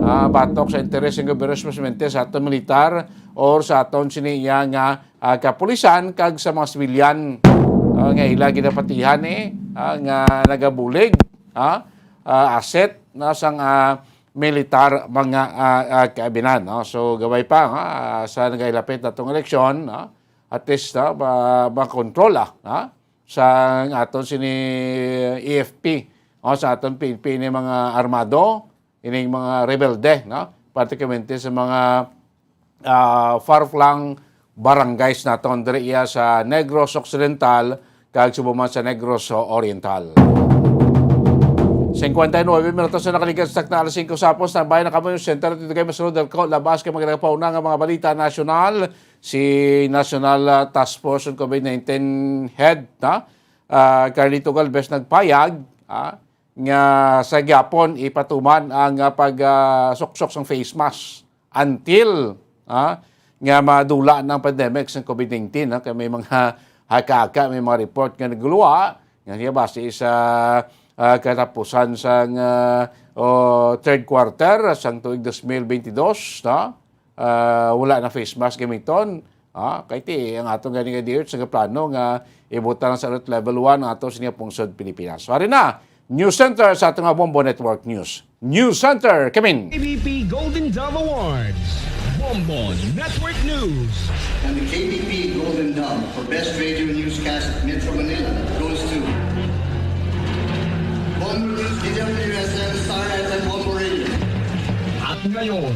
ah, batok sa interes ng gobyerno, espesialmente sa aton militar or sa aton sini iya nga, ah, kapulisan kag sa mga sibilyan, ah, nga ila ginapatihan, eh, ah, nga nagabulig, ah, ah, asset na sang, ah, militar mga, ah, ah, kaabinan, no? So, gabay pa, ah, sa nagahilapit natong eleksyon, no? At least, no, ma-, makontrol, ah, no? Sa aton sini A F P, no? Sa aton P N P ni mga armado, ining mga rebelde, no? Particularmente sa mga, ah, far-flung barangays naton diri iya sa Negros Occidental kag subong man sa Negros Oriental. Singkwenta y nuebe minutos na nakalikas sa takna alas singko sa hapon. Standby na kamo yung center. Dito kayo masunod, Delco, labas kay magandang pauna nga mga balita nasyonal. Si National, ah, Task Force on COVID nineteen Head, na, ah, Carlito Galvez nagpayag, ah, nga sa gyapon ipatuman ang, ah, pag, ah, suksok sang face mask until, ah, nga madula na ang pandemic sang COVID nineteen, ah, kay may mga haka-haka, may mga report nga nagluwa nga siya base sa, ah, katapusan sang, ah, o third quarter sang tuig dos mil bentidós, no? Ah, wala na face mask gamiton. Ah, kay ti, ang aton gani nga D O H nagaplano nga ibutang sa alert level one ang ato sa pungsod Pilipinas. So, ari na, News Center sa ato nga Bombo Network News. News Center, Kimin. A B P Golden Dove Awards, Bombo Network News. And the K B P Golden Dove for Best Radio Newscast Metro Manila goes to Bombo News, D W S N, Star F M, Bombo Radio. At ngayon,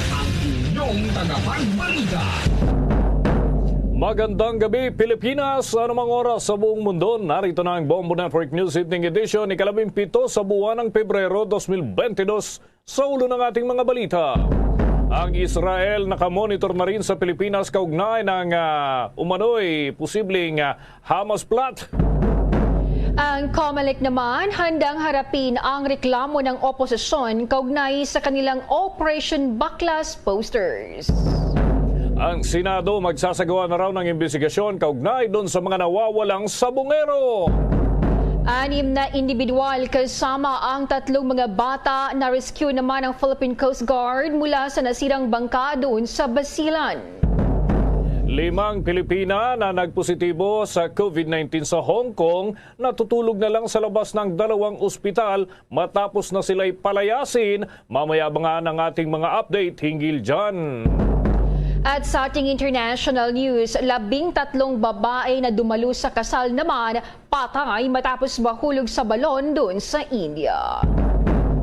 ang inyong tagapagbalita. Magandang gabi, Pilipinas. Sa anumang oras sa buong mundo, narito na ang Bombo Network News Evening Edition, ikalabing pito sa buwan ng Pebrero, dos mil bentidós. Sa ulo ng ating mga balita, ang Israel nakamonitor na rin sa Pilipinas kaugnay ng, ah, umano'y posibleng, ah, Hamas plot. Ang Comelec naman handang harapin ang reklamo ng oposisyon kaugnay sa kanilang Operation Baklas posters. Ang Senado magsasagawa na raw ng imbestigasyon kaugnay doon sa mga nawawalang sabongero. Anim na individual kasama ang tatlong mga bata na-rescue naman ang Philippine Coast Guard mula sa nasirang bangka doon sa Basilan. Limang Pilipina na nagpositibo sa COVID nineteen sa Hong Kong natutulog na lang sa labas ng dalawang ospital matapos na sila'y palayasin. Mamaya abangan ang ating mga update hinggil dyan. At sa ating international news, labing tatlong babae na dumalo sa kasal naman patay matapos mahulog sa balon doon sa India.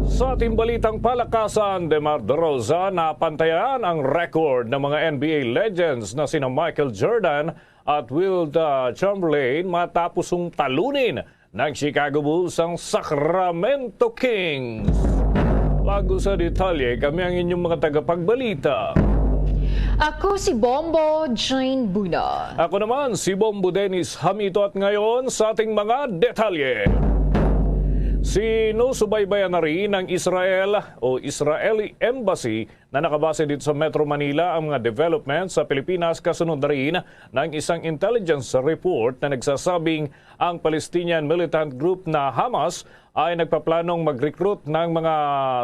Sa ating balitang palakasan, Demar De Rosa, napantayan ang record ng mga N B A legends na sina Michael Jordan at Wilt, ah, Chamberlain matapos sung talunin ng Chicago Bulls ang Sacramento Kings. Bago sa detalye, kami ang inyong mga tagapagbalita. Ako si Bombo Jane Buna. Ako naman, si Bombo Dennis Hamito, at ngayon sa ating mga detalye. Sinusubaybayan na rin ng Israel o Israeli Embassy na nakabase dito sa Metro Manila ang mga development sa Pilipinas kasunod na rin ng isang intelligence report na nagsasabing ang Palestinian militant group na Hamas ay nagpaplanong mag-recruit ng mga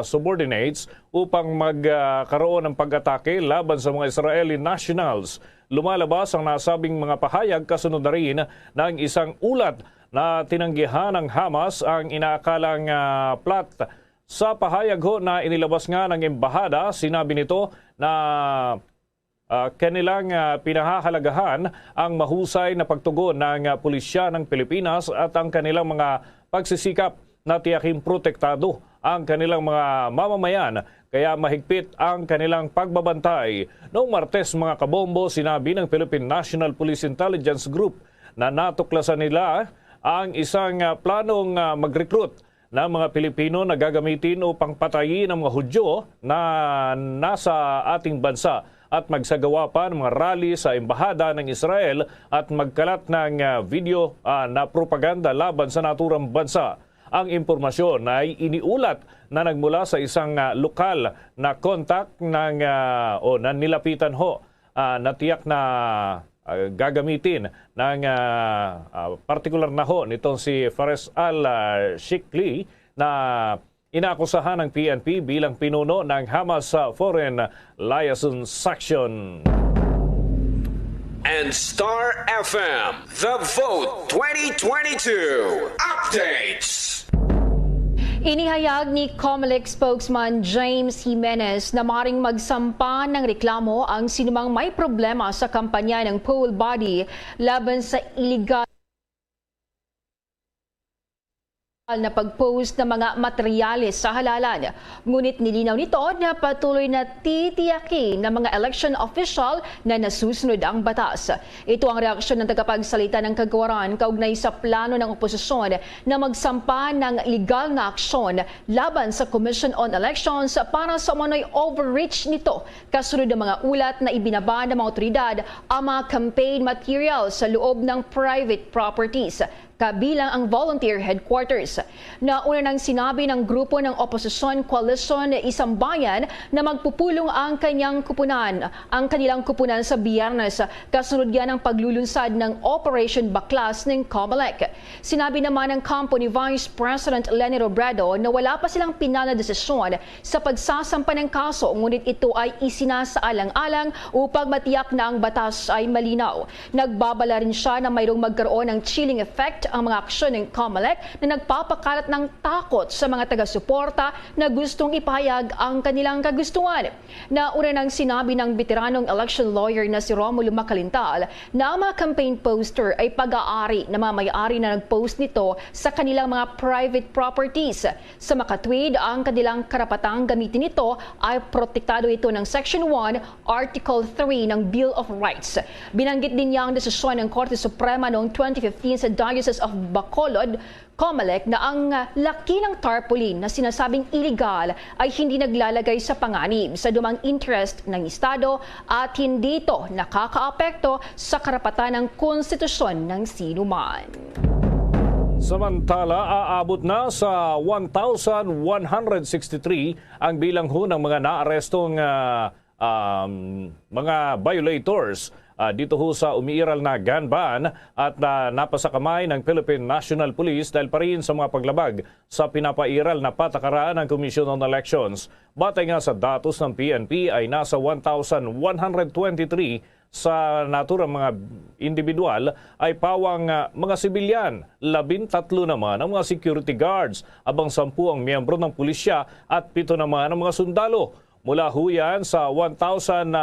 subordinates upang magkaroon ng pag-atake laban sa mga Israeli nationals. Lumalabas ang nasabing mga pahayag kasunod na rin ng isang ulat na tinanggihan ng Hamas ang inaakalang, ah, plot. Sa pahayag ho na inilabas nga ng embahada, sinabi nito na, ah, kanilang, ah, pinahahalagahan ang mahusay na pagtugon ng, ah, pulisya ng Pilipinas at ang kanilang mga pagsisikap na tiyaking protektado ang kanilang mga mamamayan, kaya mahigpit ang kanilang pagbabantay. Noong Martes, mga kabombo, sinabi ng Philippine National Police Intelligence Group na natuklasan nila ang isang, ah, planong, ah, mag-recruit ng mga Pilipino na gagamitin upang patayin ang mga Hudyo na nasa ating bansa at magsagawa pa ng mga rally sa embahada ng Israel at magkalat ng, ah, video, ah, na propaganda laban sa naturang bansa. Ang impormasyon ay iniulat na nagmula sa isang, ah, lokal na kontak ng, ah, o na nilapitan ho, ah, na tiyak na, ah, gagamitin ng, ah, ah, partikular na ho nitong si Fares Al, ah, Shikli na inaakusahan ng P N P bilang pinuno ng Hamas, ah, Foreign Liaison Section. And Star F M, The Vote twenty twenty-two Updates. Inihayag ni Comelec spokesman James Jimenez na maring magsampa ng reklamo ang sinumang may problema sa kampanya ng poll body laban sa iligal na pag-post ng mga materyales sa halalan. Ngunit nilinaw nito na patuloy na titiyakin ng mga election official na nasusunod ang batas. Ito ang reaksyon ng tagapagsalita ng Kagawaran kaugnay sa plano ng oposisyon na magsampa ng legal na aksyon laban sa Commission on Elections para sa umano'y overreach nito kasunod ng mga ulat na ibinaba ng mga otoridad ang mga campaign materials sa loob ng private properties, kabilang ang volunteer headquarters. Nauna nang sinabi ng grupo ng oposisyon Coalition Isang Bayan na magpupulong ang kanyang kupunan, ang kanilang kupunan sa Biyernes, kasunod yan ng paglulunsad ng Operation Baklas ng Comelec. Sinabi naman ng kampo ni Vice President Leni Robredo na wala pa silang pinal na desisyon sa pagsasampa ng kaso, ngunit ito ay isinasaalang-alang upang matiyak na ang batas ay malinaw. Nagbabala rin siya na mayroong magkaroon ng chilling effect ang mga aksyon ng Comelec na nagpapakalat ng takot sa mga taga-suporta na gustong ipahayag ang kanilang kagustuhan. Nauna nang sinabi ng beteranong election lawyer na si Romulo Macalintal na ang mga campaign poster ay pag-aari ng mga may-ari na nag-post nito sa kanilang mga private properties. Sa makatuwid, ang kanilang karapatang gamitin ito ay protektado ito ng Section one, Article three ng Bill of Rights. Binanggit din niya ang desisyon ng Korte Suprema noong twenty fifteen sa Diocese of Bacolod, Comelec, na ang laki ng tarpaulin na sinasabing iligal ay hindi naglalagay sa panganib sa dumang interest ng Estado at hindi ito nakakaapekto sa karapatan ng konstitusyon ng sinuman. Samantala, aabot na sa one thousand one hundred sixty-three ang bilang ho ng mga naarestong, ah, um, mga violators, ah, dito ho sa umiiral na gun ban at, ah, napasakamay ng Philippine National Police dahil pa rin sa mga paglabag sa pinapairal na patakaran ng Commission on Elections. Batay nga sa datos ng P N P ay nasa one thousand one hundred twenty-three sa naturang mga individual ay pawang, ah, mga sibilyan. Labintatlo naman ang mga security guards, abang sampu ang miyembro ng pulisya at pito naman ang mga sundalo. Mula ho yan sa one thousand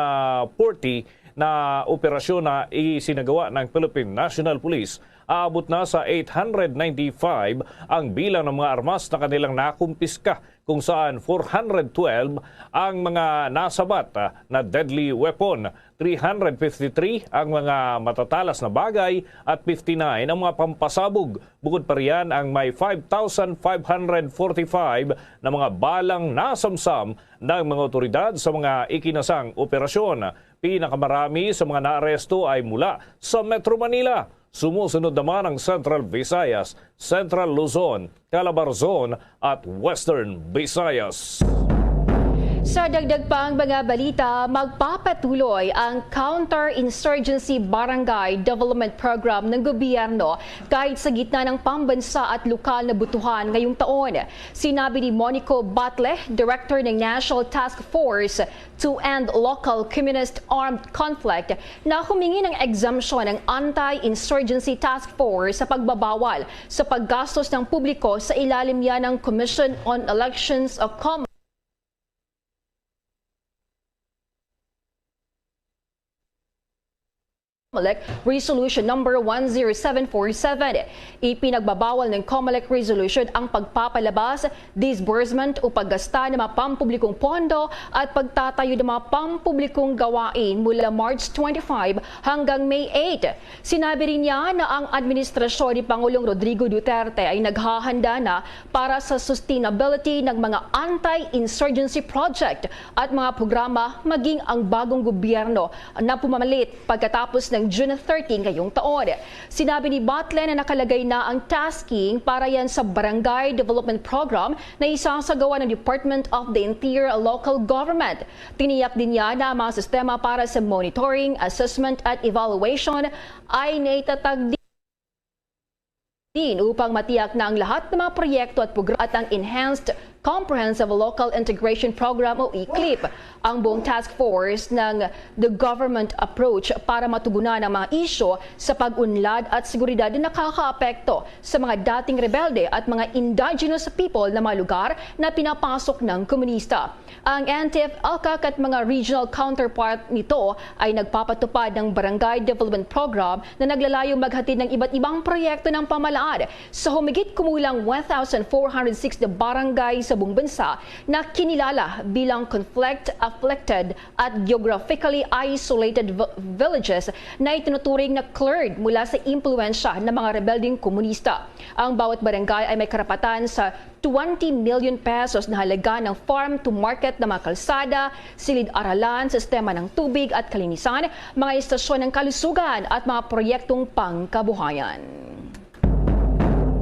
forty na operasyon na isinagawa ng Philippine National Police, aabot na sa eight hundred ninety-five ang bilang ng mga armas na kanilang nakumpiska, kung saan four hundred twelve ang mga nasabat, ah, na deadly weapon, three hundred fifty-three ang mga matatalas na bagay, at fifty-nine ang mga pampasabog. Bukod pa riyan, ang may five thousand five hundred forty-five na mga balang nasamsam ng mga otoridad sa mga ikinasang operasyon. Pinakamarami sa mga naaresto ay mula sa Metro Manila. Sumusunod naman ang Central Visayas, Central Luzon, Calabarzon at Western Visayas. Sa dagdag pang mga balita, magpapatuloy ang Counter-Insurgency Barangay Development Program ng gobyerno kahit sa gitna ng pambansa at lokal na butuhan ngayong taon. Sinabi ni Monico Batle, Director ng National Task Force to End Local Communist Armed Conflict, na humingi ng exemption ang Anti-Insurgency Task Force sa pagbabawal sa paggastos ng publiko sa ilalim niya ng Commission on Elections o COMELEC. COMELEC Resolution Number one zero seven four seven. Ipinagbabawal ng COMELEC Resolution ang pagpapalabas, disbursement o paggasta ng mga pampublikong pondo at pagtatayo ng mga pampublikong gawain mula March twenty-five hanggang May eight. Sinabi rin niya na ang administrasyon ni Pangulong Rodrigo Duterte ay naghahanda na para sa sustainability ng mga anti-insurgency project at mga programa, maging ang bagong gobyerno na pumamalit pagkatapos ng June thirty ngayong taon. Sinabi ni Batle na nakalagay na ang tasking para yan sa Barangay Development Program na isasagawa ng Department of the Interior Local Government. Tiniyak din niya na ang mga sistema para sa monitoring, assessment at evaluation ay naitatag din upang matiyak na ang lahat ng mga proyekto at programa at ang Enhanced Comprehensive Local Integration Program o ECLIP, ang buong task force ng The Government Approach para matugunan ang mga isyu sa pag-unlad at seguridad na nakakaapekto sa mga dating rebelde at mga indigenous people na mga lugar na pinapasok ng komunista. Ang NTF-ELCAC at mga regional counterpart nito ay nagpapatupad ng Barangay Development Program na naglalayong maghatid ng iba't ibang proyekto ng pamahalaan sa humigit kumulang one thousand four hundred six na barangay sa buong bansa na kinilala bilang conflict-afflicted at geographically isolated vi-, villages na itinuturing na cleared mula sa impluwensya ng mga rebeldeng komunista. Ang bawat barangay ay may karapatan sa twenty million pesos na halaga ng farm to market na mga kalsada, silid-aralan, sistema ng tubig at kalinisan, mga istasyon ng kalusugan at mga proyektong pangkabuhayan.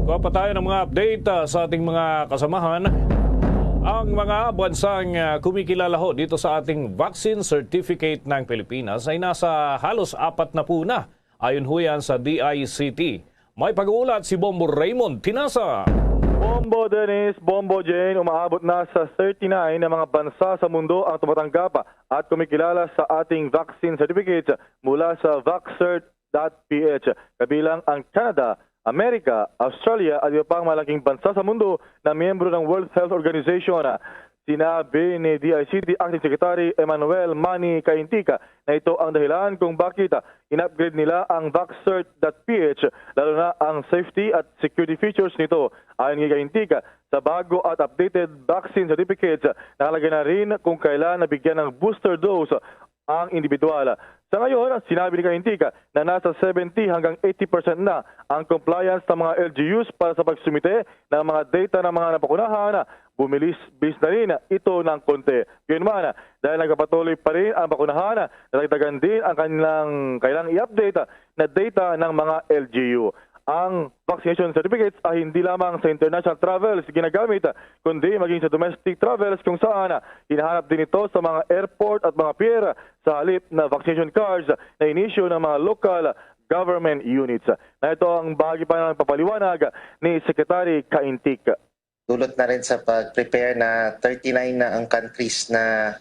Kuha pa tayo ng mga update, ah, sa ating mga kasamahan. Ang mga bansang, ah, kumikilala ho dito sa ating vaccine certificate ng Pilipinas ay nasa halos apat na po na. Ayon ho yan sa D I C T. May pag-uulat si Bombo Raymond Tinasa. Bombo Dennis, Bombo Jane, umaabot na sa thirty-nine ang mga bansa sa mundo ang tumatanggap at kumikilala sa ating vaccine certificate mula sa vaccert dot P H, kabilang ang Canada, Amerika, Australia, at iba pang malaking bansa sa mundo na miyembro ng World Health Organization. Sinabi ni D I C T Acting Secretary Emmanuel Manny Caintica na ito ang dahilan kung bakit in-upgrade nila ang vaccert dot P H, lalo na ang safety at security features nito. Ayon kay Caintica, sa bago at updated vaccine certificates, nakalagay na rin kung kailan nabigyan ng booster dose ang individual. Sa ngayon, sinabi ni Caintica na nasa seventy hanggang eighty percent na ang compliance ng mga L G Us para sa pagsumite ng mga data ng mga nabakunahan. Bumilis-bis na rin ito ng konti. Gayunman, dahil nagpapatuloy pa rin ang bakunahan, nadagdagan din ang kanilang kailangang i-update na data ng mga L G U. Ang vaccination certificates ay hindi lamang sa international travels ginagamit, kundi maging sa domestic travels, kung saan hinahanap din ito sa mga airport at mga pier, sa halip na vaccination cards na inisyu ng mga local government units. Na ito ang bahagi pa ng pagpaliwanag ni Secretary Caintic. Dulot na rin sa pag-prepare na thirty-nine na ang countries na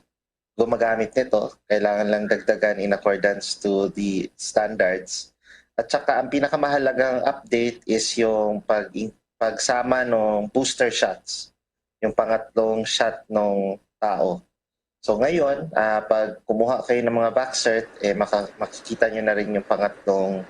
gumagamit nito. Kailangan lang dagdagan in accordance to the standards. At saka ang pinakamahalagang update is yung pag-, pagsama ng booster shots, yung pangatlong shot ng tao. So ngayon, ah, pag kumuha kayo ng mga Vaxxert, eh, maka-, makikita nyo na rin yung pangatlong,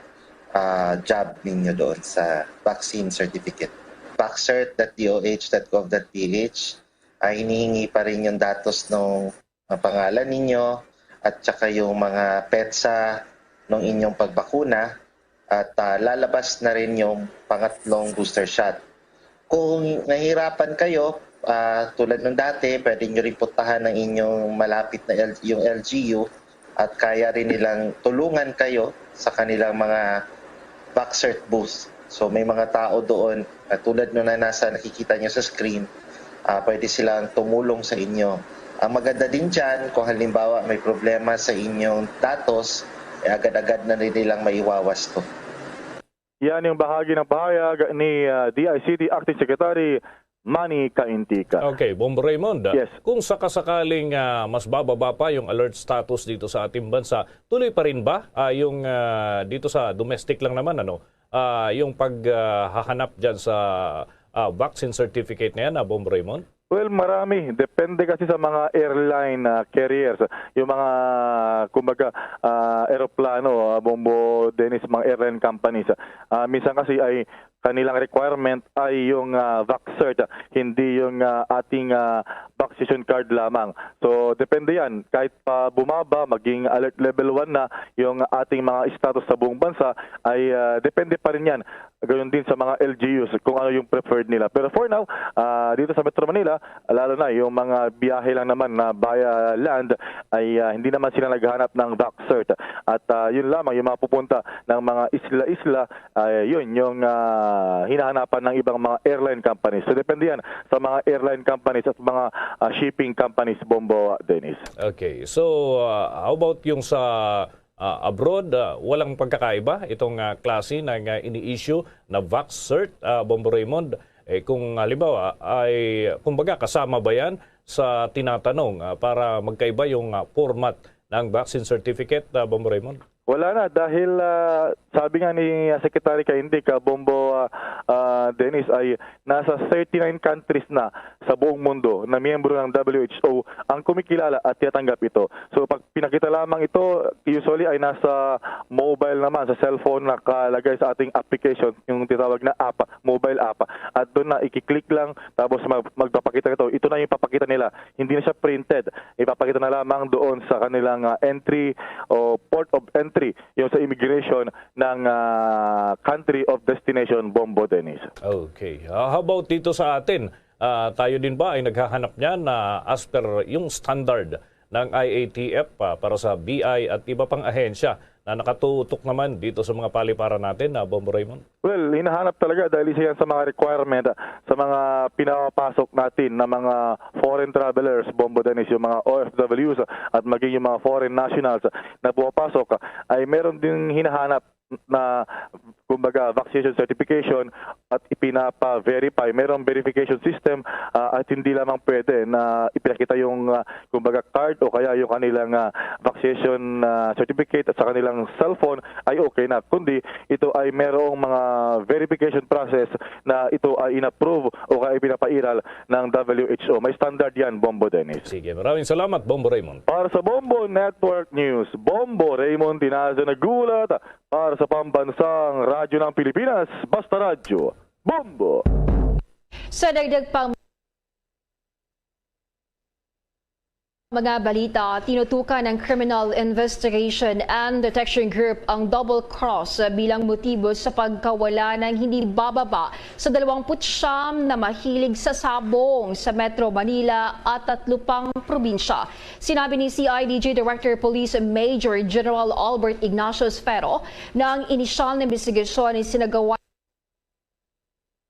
ah, jab ninyo doon sa vaccine certificate. Vaxxert dot D O H dot gov dot P H, ah, hinihingi pa rin yung datos ng, ng pangalan ninyo at saka yung mga petsa ng inyong pagbakuna at, ah, lalabas na rin yung pangatlong booster shot. Kung nahihirapan kayo, ah, tulad nung dati, pwede nyo rin puntahan ang inyong malapit na L-, yung L G U at kaya rin nilang tulungan kayo sa kanilang mga Vaxxert booth. So may mga tao doon, ah, tulad nung na nasa nakikita nyo sa screen, ah, pwede silang tumulong sa inyo. Ang maganda din dyan, kung halimbawa may problema sa inyong datos, eh, agad-agad na rin nilang maiwawasto. Yan yung bahagi ng pahayag ni, ah, D I C T Acting Secretary Manny Caintica. Okay, Bombo Raymond, ah, Yes. kung sakasakaling, ah, mas bababa pa yung alert status dito sa ating bansa, tuloy pa rin ba, ah, yung, ah, dito sa domestic lang naman, ano, ah, yung pag, ah, hahanap dyan sa, ah, vaccine certificate na yan, ah, Bombo Raymond? Well, marami. Depende kasi sa mga airline, ah, carriers. Yung mga, kumbaga, ah, eroplano, ah, Bombo Dennis, mga airline companies. Ah, minsan kasi ay kanilang requirement ay yung, ah, vax cert, hindi yung, ah, ating, ah, vaccination card lamang. So, depende yan. Kahit pa bumaba, maging alert level one na yung ating mga status sa buong bansa, ay, ah, depende pa rin yan. Gayon din sa mga L G Us kung ano yung preferred nila. Pero for now, ah, dito sa Metro Manila, lalo na yung mga biyahe lang naman na via land, ay, ah, hindi naman sila naghahanap ng vax cert. At, ah, yun lamang, yung mga pupunta ng mga isla-isla, ay yun yung, ah, hinahanapan ng ibang mga airline companies. So depende yan sa mga airline companies at mga, ah, shipping companies, Bombo, Dennis. Okay. So, uh, how about yung sa uh, abroad? Uh, walang pagkakaiba itong uh, klase ng uh, ini-issue na vax cert, uh, Bombo Raymond? Eh, kung halimbawa ay, kumbaga, kasama ba yan sa tinatanong uh, para magkaiba yung uh, format ng vaccine certificate, uh, Bombo Raymond? Wala na dahil, ah, sabi nga ni, ah, Secretary Kaindic, ah, Bombo, ah, ah, Dennis, ay nasa thirty-nine countries na sa buong mundo na miyembro ng W H O ang kumikilala at tiyatanggap ito. So pag pinakita lamang ito, usually ay nasa mobile naman, sa cellphone, nakalagay sa ating application, yung tinatawag na app, mobile app. At doon na ikiklik lang, tapos mag- magpapakita ito. Ito na yung papakita nila. Hindi na siya printed. Ipapakita na lamang doon sa kanilang, ah, entry o port of entry, yung sa immigration ng, ah, country of destination, Bombo, Dennis. Okay. Ah, how about dito sa atin? Ah, tayo din ba ay naghahanap niyan na as per yung standard ng I A T F, ah, para sa B I at iba pang ahensya na nakatutok naman dito sa mga paliparan natin, na Bombo Raymond? Well, hinahanap talaga dahil isa yan sa mga requirement, ah, sa mga pinapasok natin na mga foreign travelers, Bombo, Dennis, yung mga O F Ws, ah, at maging yung mga foreign nationals, ah, na pumapasok, ah, ay meron din hinahanap na, kumbaga, vaccination certification at ipinapa-verify. Merong verification system, ah, at hindi lamang pwede na ipinakita yung, ah, kumbaga, card o kaya yung kanilang, ah, vaccination, ah, certificate at sa kanilang cellphone ay okay na. Kundi ito ay merong mga verification process na ito ay inapprove o kaya ipinapairal ng W H O. May standard yan, Bombo, Dennis. Sige, maraming salamat, Bombo Raymond. Para sa Bombo Network News, Bombo Raymond Tinaza naghulat para sa Pambansang Radyo ng Pilipinas, Basta Radyo, Bombo! Sa dagdag pang mga balita, tinutukan ng Criminal Investigation and Detection Group ang double cross bilang motibo sa pagkawala ng hindi bababa sa dalawampu't siyam na mahilig sa sabong sa Metro Manila at tatlo pang probinsya. Sinabi ni C I D G Director Police Major General Albert Ignacio Esfero na ang inisyal na imbestigasyon ay sinagawa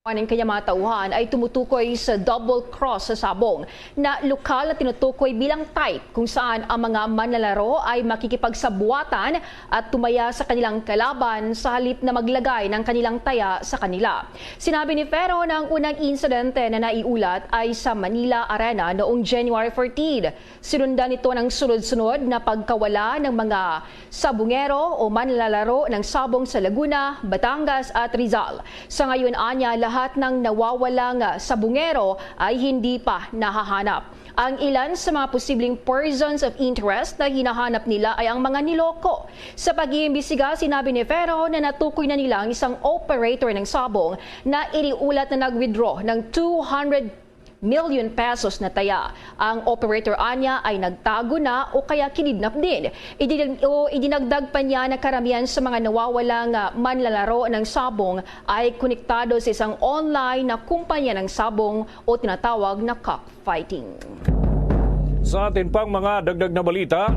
ng kanyang mga tauhan ay tumutukoy sa double cross sa sabong na lokal na tinutukoy bilang type kung saan ang mga manlalaro ay makikipagsabuatan at tumaya sa kanilang kalaban sa halip na maglagay ng kanilang taya sa kanila. Sinabi ni Ferro na ang unang insidente na naiulat ay sa Manila Arena noong January fourteen. Sinundan nito ng sunod-sunod na pagkawala ng mga sabungero o manlalaro ng sabong sa Laguna, Batangas at Rizal. Sa ngayon, anya, lahat ng nawawalang sabungero ay hindi pa nahahanap. Ang ilan sa mga posibleng persons of interest na hinahanap nila ay ang mga niloko. Sa pag-iimbestiga, sinabi ni Ferro na natukoy na nila ang isang operator ng sabong na iniulat na nag-withdraw ng two hundred million pesos na taya. Ang operator anya ay nagtago na o kaya kinidnap din. Idin- o idinagdag pa niya na karamihan sa mga nawawalang, ah, manlalaro ng sabong ay konektado sa isang online na kumpanya ng sabong o tinatawag na cockfighting. Sa atin pang mga dagdag na balita,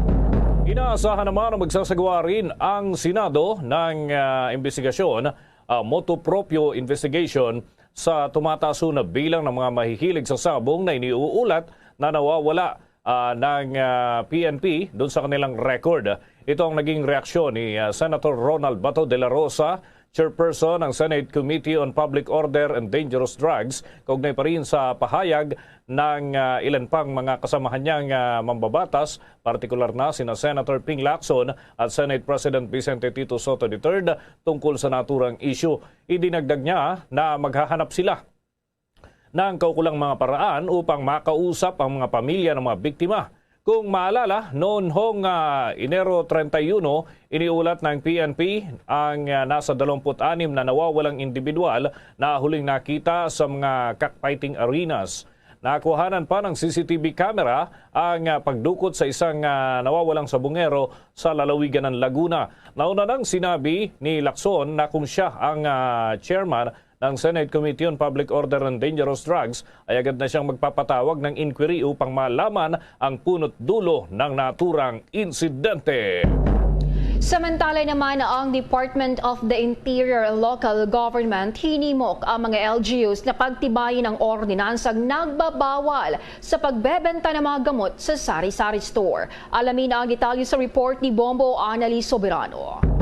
inaasahan naman na magsasagawa rin ang Senado ng, ah, imbestigasyon, ah, motu proprio investigation sa tumataas na bilang ng mga mahihilig sa sabong na iniuulat na nawawala, ah, ng, ah, P N P doon sa kanilang record. Ito ang naging reaksyon ni, ah, Senator Ronald Bato de la Rosa, chairperson ng Senate Committee on Public Order and Dangerous Drugs, kaugnay pa rin sa pahayag ng, ah, ilan pang mga kasamahan niyang, ah, mambabatas, partikular na sina Senator Ping Lacson at Senate President Vicente Tito Sotto the third, tungkol sa naturang issue. Idinagdag niya na maghahanap sila ng kaukulang mga paraan upang makausap ang mga pamilya ng mga biktima. Kung maalala, noon hong, ah, Enero treinta y uno, iniulat ng P N P ang, ah, nasa dalawampu't anim na nawawalang individual na huling nakita sa mga cockfighting arenas. Nakuhanan pa ng C C T V camera ang, ah, pagdukot sa isang, ah, nawawalang sabungero sa lalawigan ng Laguna. Nauna nang sinabi ni Lacson na kung siya ang, ah, chairman ng Senate Committee on Public Order and Dangerous Drugs, ay agad na siyang magpapatawag ng inquiry upang malaman ang punot dulo ng naturang insidente. Samantala naman, ang Department of the Interior and Local Government hinimok ang mga L G Us na pagtibayin ang ordinansang nagbabawal sa pagbebenta ng mga gamot sa sari-sari store. Alamin ang detalye sa report ni Bombo Anali Soberano.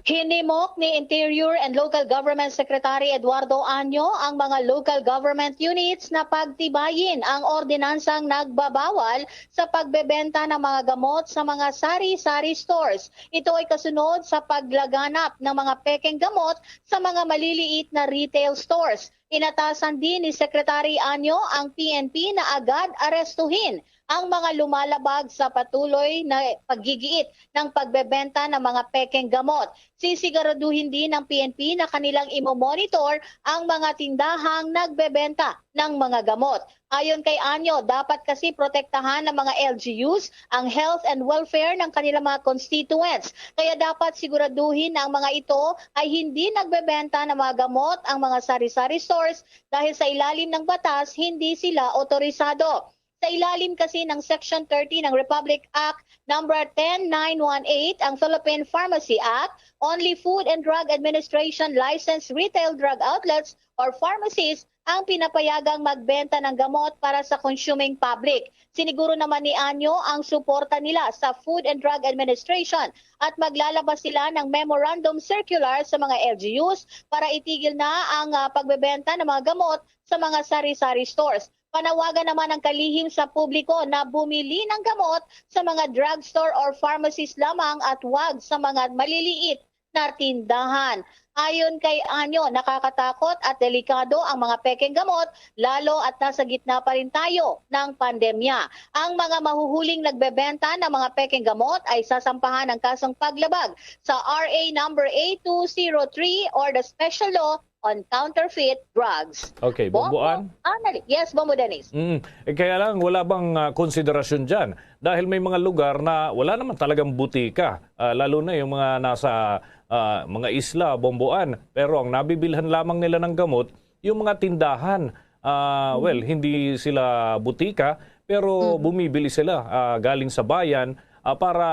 Hinimok ni Interior and Local Government Secretary Eduardo Año ang mga local government units na pagtibayin ang ordinansang nagbabawal sa pagbebenta ng mga gamot sa mga sari-sari stores. Ito ay kasunod sa paglaganap ng mga pekeng gamot sa mga maliliit na retail stores. Inatasan din ni Secretary Año ang P N P na agad arestuhin ang mga lumalabag sa patuloy na paggigiit ng pagbebenta ng mga pekeng gamot. Sisiguraduhin din ng P N P na kanilang imo-monitor ang mga tindahang nagbebenta ng mga gamot. Ayon kay Año, dapat kasi protektahan ng mga L G Us ang health and welfare ng kanilang mga constituents. Kaya dapat siguraduhin na ang mga ito ay hindi nagbebenta ng mga gamot ang mga sari-sari stores dahil sa ilalim ng batas, hindi sila otorisado. Sa ilalim kasi ng Section thirty ng Republic Act Number ten nine one eight, ang Philippine Pharmacy Act, only Food and Drug Administration licensed retail drug outlets or pharmacies ang pinapayagang magbenta ng gamot para sa consuming public. Siniguro naman ni Anyo ang suporta nila sa Food and Drug Administration at maglalabas sila ng memorandum circular sa mga L G Us para itigil na ang, ah, pagbebenta ng mga gamot sa mga sari-sari stores. Panawagan naman ang kalihim sa publiko na bumili ng gamot sa mga drugstore or pharmacies lamang at wag sa mga maliliit na tindahan. Ayon kay Anyo, nakakatakot at delikado ang mga pekeng gamot, lalo at nasa gitna pa rin tayo ng pandemya. Ang mga mahuhuling nagbebenta ng mga pekeng gamot ay sasampahan ng kasong paglabag sa R A number A two zero three or the Special Law on Counterfeit Drugs. Okay, Bombo An? Anali. Yes, Bombo Dennis. Mm. Eh, kaya lang, wala bang, ah, konsiderasyon dyan? Dahil may mga lugar na wala naman talagang butika, ah, lalo na yung mga nasa, ah, mga isla, Bombo An. Pero ang nabibilhan lamang nila ng gamot, yung mga tindahan. Ah, well, hindi sila butika, pero bumibili sila, ah, galing sa bayan, ah, para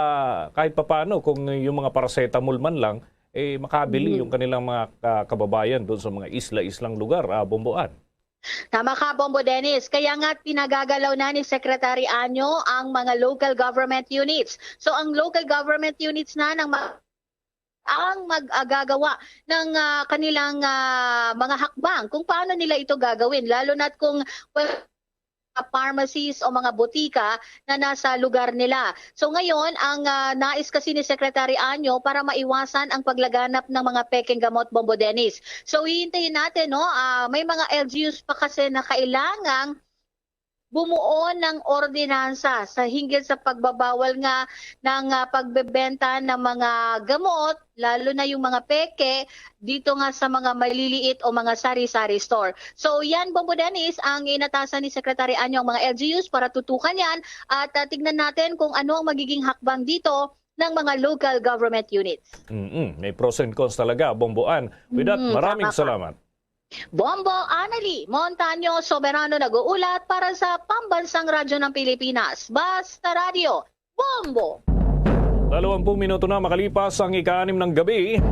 kahit papano kung yung mga paracetamol man lang, eh, makabili yung kanilang mga ka-, kababayan doon sa mga isla-islang lugar, ah, Bombo An. Tama ka, Bombo Dennis. Kaya nga pinagagalaw na ni Secretary Anyo ang mga local government units. So, ang local government units na ng ma-, ang mag-agagawa ng, ah, kanilang, ah, mga hakbang kung paano nila ito gagawin, lalo na't kung, well, pharmacies o mga botika na nasa lugar nila. So ngayon, ang, ah, nais kasi ni Secretary Anyo para maiwasan ang paglaganap ng mga pekeng gamot, Bombo Dennis. So hihintayin natin, no, ah, may mga L G Us pa kasi na kailangang bumuo ng ordinansa sa hinggil sa pagbabawal nga ng, ah, pagbebenta ng mga gamot, lalo na yung mga peke, dito nga sa mga maliliit o mga sari-sari store. So yan, Bombo Dennis, ang inatasan ni Secretary Anyo ang mga L G Us para tutukan yan at, ah, tignan natin kung ano ang magiging hakbang dito ng mga local government units. Mm-mm. May pros and cons talaga, Bombo An. With that, Mm, maraming tama ka. salamat. Bombo Anali Montaño Soberano nag-uulat para sa Pambansang Radyo ng Pilipinas, Basta Radyo, Bombo! Dalawampung minuto na makalipas ang ika-anim ng gabi.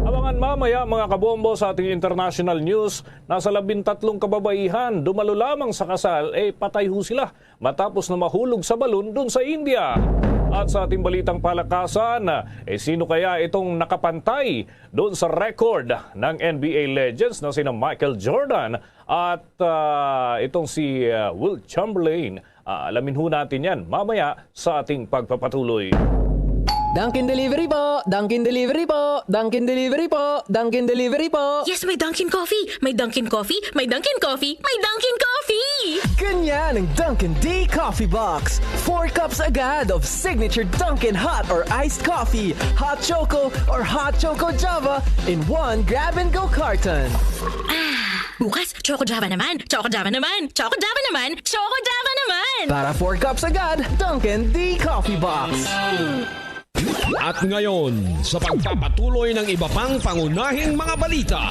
Abangan mamaya, mga kabombo, sa ating international news. Nasa labintatlong kababaihan, dumalo lamang sa kasal, eh, patay ho sila matapos na mahulog sa balon dun sa India. At sa ating balitang palakasan, eh, sino kaya itong nakapantay dun sa record ng N B A legends na sina Michael Jordan at, ah, itong si, ah, Wilt Chamberlain? Ah, alamin ho natin yan mamaya sa ating pagpapatuloy. Dunkin Delivery po! Dunkin Delivery po! Dunkin Delivery po! Dunkin Delivery po! Yes, may Dunkin Coffee! May Dunkin Coffee! May Dunkin Coffee! May Dunkin Coffee! Ganyan ang Dunkin D Coffee Box. Four cups agad of signature Dunkin hot or iced coffee, hot choco or hot choco Java in one grab-and-go carton. Bukas, Choco Java naman! Choco Java naman! Choco Java naman! Choco Java naman! Para four cups agad, Dunkin D Coffee Box. At ngayon, sa pagpapatuloy ng iba pang pangunahing mga balita.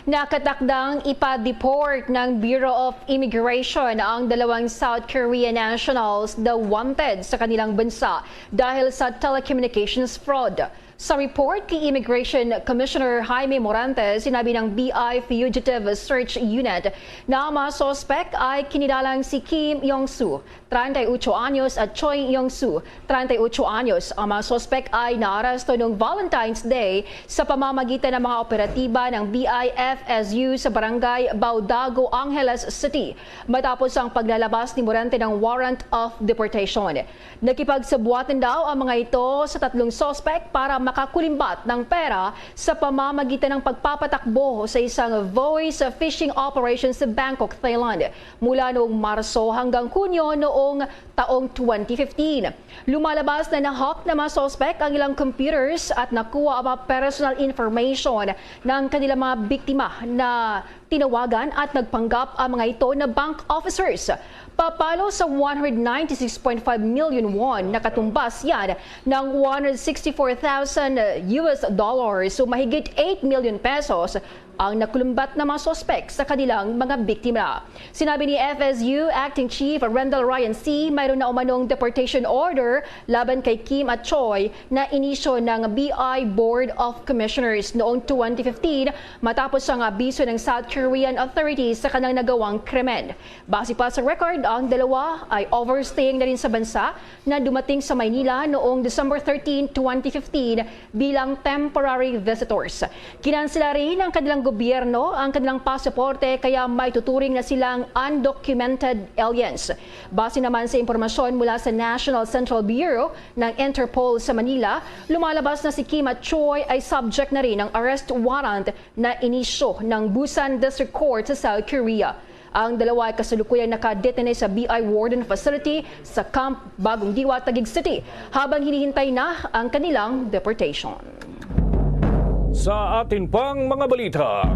Nakatakdang ipa-deport ng Bureau of Immigration ang dalawang South Korean nationals na wanted sa kanilang bansa dahil sa telecommunications fraud. Sa report kay Immigration Commissioner Jaime Morante, sinabi ng B I Fugitive Search Unit na ang mga suspek ay kinilalang si Kim Yong-su, treinta y ocho anyos, at Choi Yong-su, treinta y ocho anyos. Ang mga suspek ay naaresto noong Valentine's Day sa pamamagitan ng mga operatiba ng B I F S U sa barangay Baudago, Angeles City, matapos ang paglalabas ni Morante ng warrant of deportation. Nakipagsabuatan daw ang mga ito sa tatlong suspek para makakulimbat ng pera sa pamamagitan ng pagpapatakbo sa isang voice phishing operation sa Bangkok, Thailand, mula noong Marso hanggang Hunyo noong taong twenty fifteen. Lumalabas na na-hack ng mga suspek ang ilang computers at nakuha ang mga personal information ng kanilang mga biktima na tinawagan at nagpanggap ang mga ito na bank officers. Papalo sa one hundred ninety-six point five million won, nakatumbas yan ng one hundred sixty-four thousand U S dollars, so mahigit eight million pesos ang nakulumbat na mga suspek sa kanilang mga biktima. Sinabi ni F S U Acting Chief Randall Ryan C, mayroon na umanong deportation order laban kay Kim at Choi na inisyu ng B I Board of Commissioners noong twenty fifteen, matapos ang abiso ng South Korean authorities sa kanilang nagawang krimen. Base pa sa record, ang dalawa ay overstaying na rin sa bansa na dumating sa Maynila noong December thirteen, twenty fifteen, bilang temporary visitors. Kinansela rin ng kanilang gobyerno ang kanilang pasaporte, kaya maituturing na silang undocumented aliens. Base naman sa impormasyon mula sa National Central Bureau ng Interpol sa Manila, lumalabas na si Kim at Choi ay subject na rin ng arrest warrant na inisyu ng Busan District Court sa South Korea. Ang dalawa ay kasalukuyang nakadetene sa B I Warden Facility sa Camp Bagong Diwa, Taguig City, habang hinihintay na ang kanilang deportation. Sa atin pang mga balita,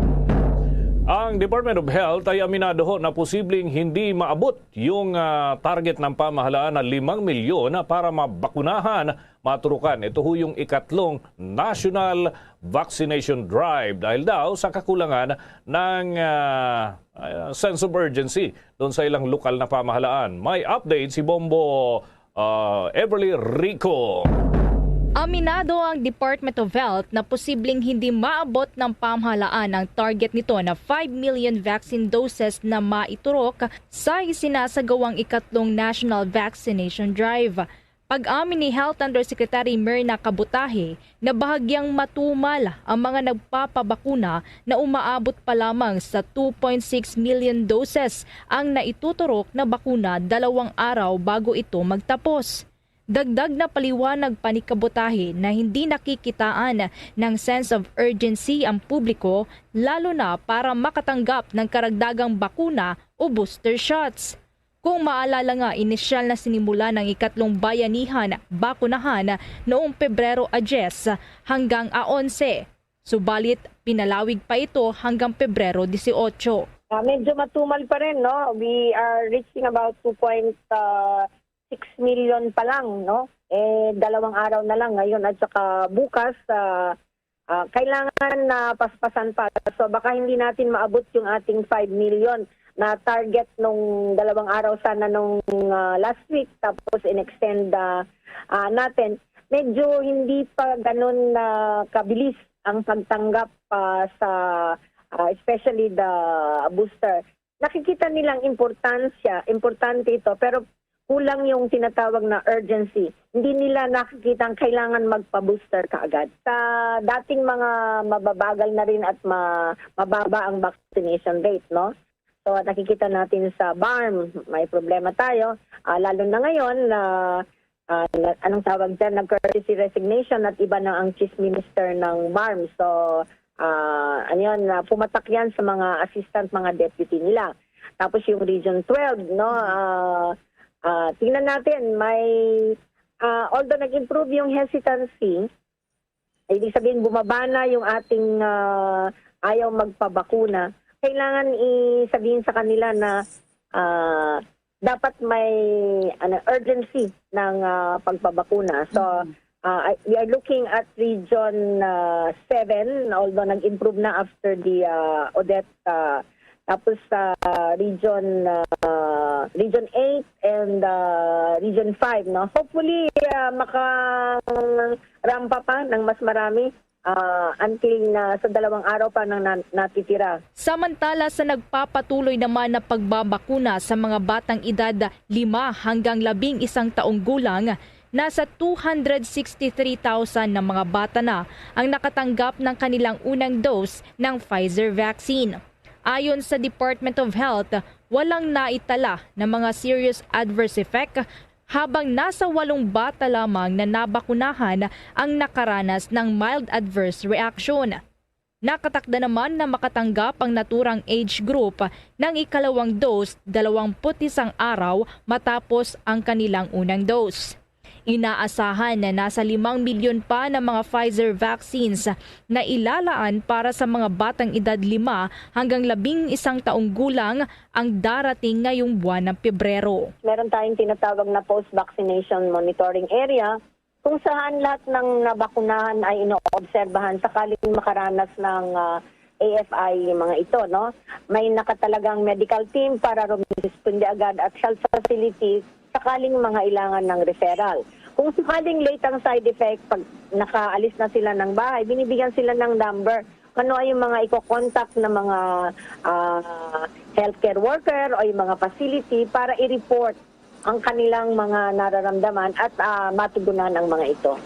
ang Department of Health ay aminado ho na posibleng hindi maabot yung ah, target ng pamahalaan na limang milyon para mabakunahan, maturukan. Ito ho yung ikatlong National Vaccination Drive dahil daw sa kakulangan ng ah, ah, sense of urgency doon sa ilang lokal na pamahalaan. May update si Bombo ah, Everly Rico. Aminado ang Department of Health na posibleng hindi maabot ng pamahalaan ang target nito na five million vaccine doses na maiturok sa isinasagawang ikatlong National Vaccination Drive. Pag-amin ni Health Undersecretary Myrna Kabutahe na bahagyang matumal ang mga nagpapabakuna na umaabot pa lamang sa two point six million doses ang naituturok na bakuna dalawang araw bago ito magtapos. Dagdag na paliwanag pa ni Kabutahe na hindi nakikitaan ng sense of urgency ang publiko, lalo na para makatanggap ng karagdagang bakuna o booster shots. Kung maalala nga, inisyal na sinimulan ang ikatlong bayanihan bakunahan noong Pebrero a diyes hanggang a onse. Subalit, pinalawig pa ito hanggang Pebrero dieciocho. Ah, medyo matumal pa rin, no? We are reaching about two point six million pa lang, no? Eh, dalawang araw na lang ngayon at saka bukas, ah, ah, kailangan na paspasan pa. So baka hindi natin maabot yung ating five million na target nung dalawang araw sana nung ah, last week, tapos in-extend ah, ah, natin. Medyo hindi pa ganun na kabilis ang pagtanggap ah, sa ah, especially the booster. Nakikita nilang importansya, importante ito, pero kulang yung tinatawag na urgency. Hindi nila nakikita ang kailangan magpa-booster kaagad. Sa dating mga mababagal na rin at ma- mababa ang vaccination rate, no? So nakikita natin sa BARMM, may problema tayo, ah, lalo na ngayon na ah, na-, anong tawag dyan, nag-courtesy resignation at iba na ang chief minister ng MARMS. So, ah, ano yun, ah, pumatak yan sa mga assistant, mga deputy nila. Tapos yung Region twelve, no, ah, ah, tingnan natin, may, ah, although nag-improve yung hesitancy, ibig sabihin, bumaba na yung ating, ah, ayaw magpabakuna. Kailangan i-, sabihin sa kanila na, ah, dapat may, ano, urgency ng, ah, pagpabakuna. So, ah, I-, we are looking at Region, ah, seven, although nag-improve na after the, ah, Odette, ah, tapos sa Region, ah, Region eight and, ah, Region five, no? Hopefully, ah, maka-rampa pa ng mas marami, ah, until na sa dalawang araw pa nang na-, natitira. Samantala, sa nagpapatuloy naman na pagbabakuna sa mga batang edad lima hanggang labing isang taong gulang, nasa two hundred sixty-three thousand na mga bata na ang nakatanggap ng kanilang unang dose ng Pfizer vaccine. Ayon sa Department of Health, walang naitala na mga serious adverse effect, habang nasa walong bata lamang na nabakunahan ang nakaranas ng mild adverse reaction. Nakatakda naman na makatanggap ang naturang age group ng ikalawang dose dalawampu't isang araw matapos ang kanilang unang dose. Inaasahan na nasa limang milyon pa na mga Pfizer vaccines na ilalaan para sa mga batang edad lima hanggang labing isang taong gulang ang darating ngayong buwan ng Pebrero. Meron tayong tinatawag na post-vaccination monitoring area kung saan lahat ng nabakunahan ay inoobserbahan sakaling makaranas ng, ah, A F I mga ito, no? May nakatalagang medical team para rumisponde agad at health facility sakaling mangailangan ng referral. Kung sakaling late ang side effect, pag nakaalis na sila ng bahay, binibigyan sila ng number. Ano ay yung mga iko-contact na mga, ah, healthcare worker o yung mga facility para i-report ang kanilang mga nararamdaman at, ah, matugunan ang mga ito.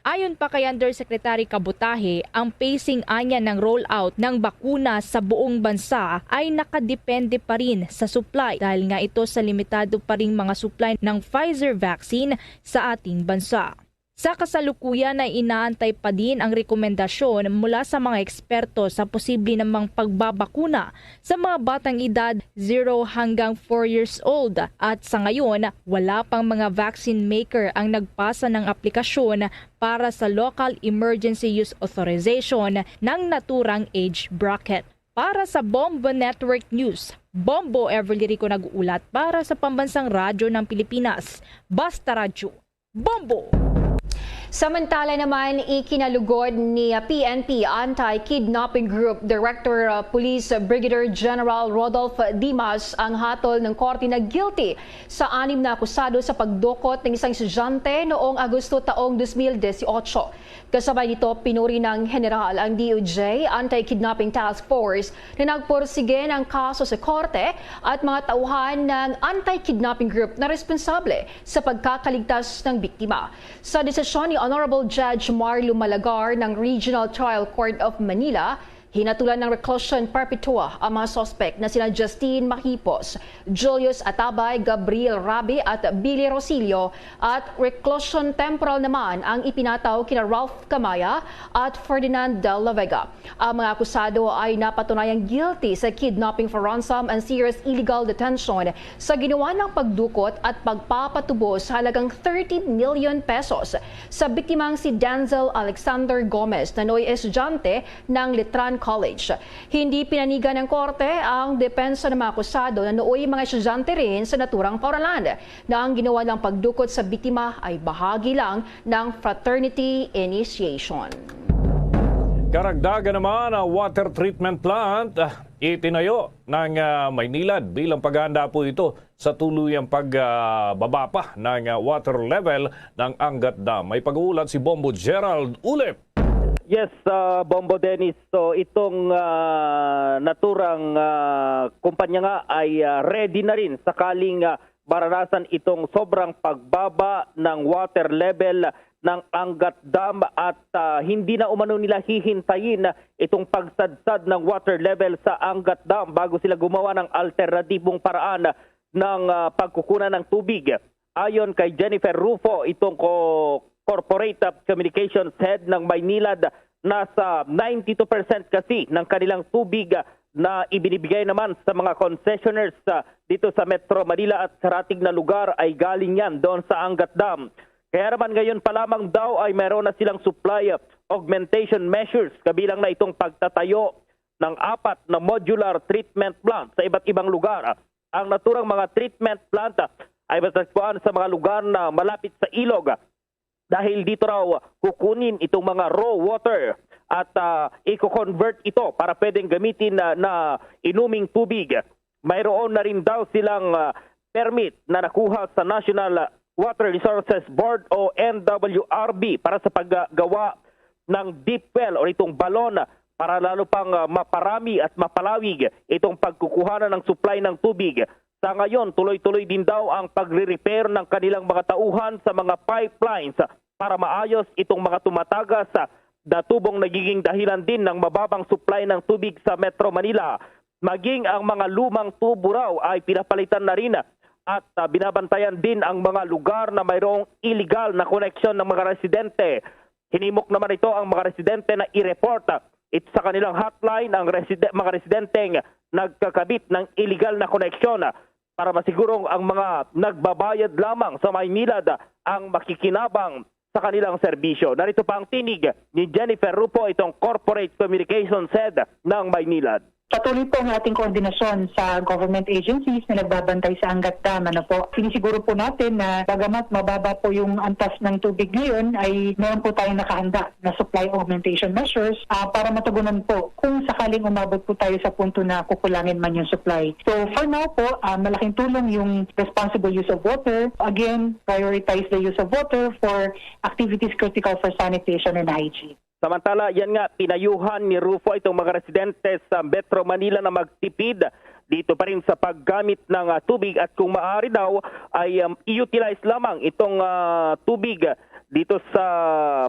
Ayon pa kay Undersecretary Kabutahe, ang pacing anya ng rollout ng bakuna sa buong bansa ay nakadepende pa rin sa supply, dahil nga ito sa limitado pa ring mga supply ng Pfizer vaccine sa ating bansa. Sa kasalukuyan ay inaantay pa din ang rekomendasyon mula sa mga eksperto sa posible namang pagbabakuna sa mga batang edad zero hanggang four years old, at sa ngayon, wala pang mga vaccine maker ang nagpasa ng aplikasyon para sa Local Emergency Use Authorization ng naturang age bracket. Para sa Bombo Network News, Bombo Everly Rico nag-uulat para sa Pambansang Radyo ng Pilipinas, Basta Radyo, Bombo! Samantala naman, ikinalugod ni P N P Anti-Kidnapping Group Director, uh, Police Brigadier General Rodolph Dimas ang hatol ng korte na guilty sa anim na akusado sa pagdukot ng isang estudyante noong Agosto taong dos mil dieciocho. Kasabay nito, pinuri ng General ang D O J Anti-Kidnapping Task Force na nagpursige ng kaso sa korte at mga tauhan ng Anti-Kidnapping Group na responsable sa pagkakaligtas ng biktima. Sa desisyon ni Honorable Judge Marlo Malagar ng Regional Trial Court of Manila, hinatulan ng reclusion perpetua ang mga suspect na sina Justine Mahipos, Julius Atabay, Gabriel Rabi at Billy Rosillo, at reclusion temporal naman ang ipinataw kina Ralph Camaya at Ferdinand de la Vega. Ang mga akusado ay napatunayang guilty sa kidnapping for ransom and serious illegal detention sa ginawa ng pagdukot at pagpapatubo sa halagang thirty million pesos sa biktimang si Denzel Alexander Gomez, na nooy estudyante ng Letran College. Hindi pinanigan ng korte ang depensa ng mga akusado na nooy mga estudyante rin sa naturang paaralan, na ang ginawa ng pagdukot sa biktima ay bahagi lang ng fraternity initiation. Karagdagan naman, ang water treatment plant, ah, itinayo ng, ah, Maynilad bilang paghahanda po ito sa tuluyang pagbaba pa ng, ah, water level ng Angat Dam. May pag-uulat si Bombo Gerald Ulep. Yes, ah, Bombo Dennis. So, itong, ah, naturang, ah, kumpanya nga ay, ah, ready na rin sakaling, ah, maranasan itong sobrang pagbaba ng water level ng Angat Dam at, ah, hindi na umano nila hihintayin itong pagsadsad ng water level sa Angat Dam bago sila gumawa ng alternatibong paraan ng, ah, pagkukunan ng tubig. Ayon kay Jennifer Rufo, itong ko corporate communications head ng Maynilad, nasa ninety-two percent kasi ng kanilang tubig na ibinibigay naman sa mga concessioners, ah, dito sa Metro Manila at karatig na lugar ay galing yan doon sa Angat Dam. Kaya naman ngayon pa lamang daw ay mayroon na silang supply augmentation measures, kabilang na itong pagtatayo ng apat na modular treatment plant sa iba't ibang lugar. Ang naturang mga treatment plant ay matatagpuan sa mga lugar na malapit sa ilog, dahil dito raw kukunin itong mga raw water at, ah, i-convert ito para pwedeng gamitin na, na inuming tubig. Mayroon na rin daw silang, ah, permit na nakuha sa National Water Resources Board o N W R B para sa paggawa ng deep well o itong balon para lalo pang, ah, maparami at mapalawig itong pagkukuhanan ng supply ng tubig. Sa ngayon, tuloy-tuloy din daw ang pagre-repair ng kanilang mga tauhan sa mga pipelines para maayos itong mga tumatagas, ah, na tubong nagiging dahilan din ng mababang supply ng tubig sa Metro Manila. Maging ang mga lumang tubo raw ay pinapalitan na rin at, ah, binabantayan din ang mga lugar na mayroong illegal na koneksyon ng mga residente. Hinimok naman ito ang mga residente na i-report, ah, it sa kanilang hotline ang reside-, mga residenteng nagkakabit ng illegal na koneksyon, ah, para masigurong ang mga nagbabayad lamang sa Maynilad, ah, ang makikinabang sa kanilang serbisyo. Narito pa ang tinig ni Jennifer Rupo, itong Corporate Communications Head ng Maynilad. Patuloy po ang ating koordinasyon sa government agencies na nagbabantay sa Angat Dam. Ano po, sinisiguro po natin na bagamat mababa po yung antas ng tubig ngayon, ay meron po tayong nakahanda na supply augmentation measures, ah, para matugunan po kung sakaling umabot po tayo sa punto na kukulangin man yung supply. So for now po, ah, malaking tulong yung responsible use of water. Again, prioritize the use of water for activities critical for sanitation and hygiene. Samantala, yan nga, pinayuhan ni Rufo itong mga residente sa Metro Manila na magtipid dito pa rin sa paggamit ng, ah, tubig at kung maaari daw ay, um, i-utilize lamang itong, ah, tubig dito sa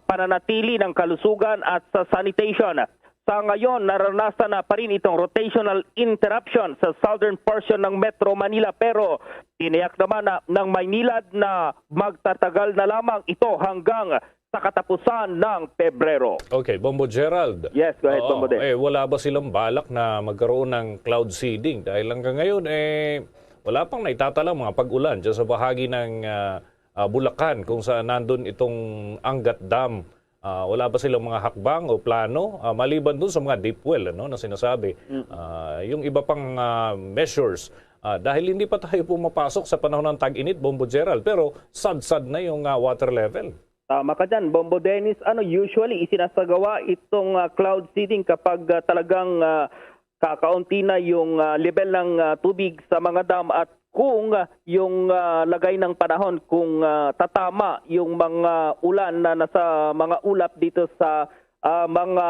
pananatili ng kalusugan at sa sanitation. Sa ngayon, naranasan na pa rin itong rotational interruption sa southern portion ng Metro Manila, pero tiniyak naman na ng Maynilad na magtatagal na lamang ito hanggang sa katapusan ng Pebrero. Okay, Bombo Gerald. Yes, go ahead, Oo, Bombo Dennis. Eh, wala ba silang balak na magkaroon ng cloud seeding? Dahil hanggang ngayon, eh, wala pang naitatalang mga pag-ulan dyan sa bahagi ng, ah, ah, Bulacan kung saan nandun itong Angat Dam. Ah, wala ba silang mga hakbang o plano? Ah, maliban dun sa mga deep well, ano, na sinasabi. Mm. Ah, yung iba pang, ah, measures. Ah, dahil hindi pa tayo pumapasok sa panahon ng tag-init, Bombo Gerald, pero sad-sad na yung, ah, water level. Tama ka dyan, Bombo Dennis. Ano, usually, isinasagawa itong, ah, cloud seeding kapag, ah, talagang, ah, kakaunti na yung, ah, level ng, ah, tubig sa mga dam at kung, ah, yung, ah, lagay ng panahon, kung, ah, tatama yung mga ulan na nasa mga ulap dito sa, ah, mga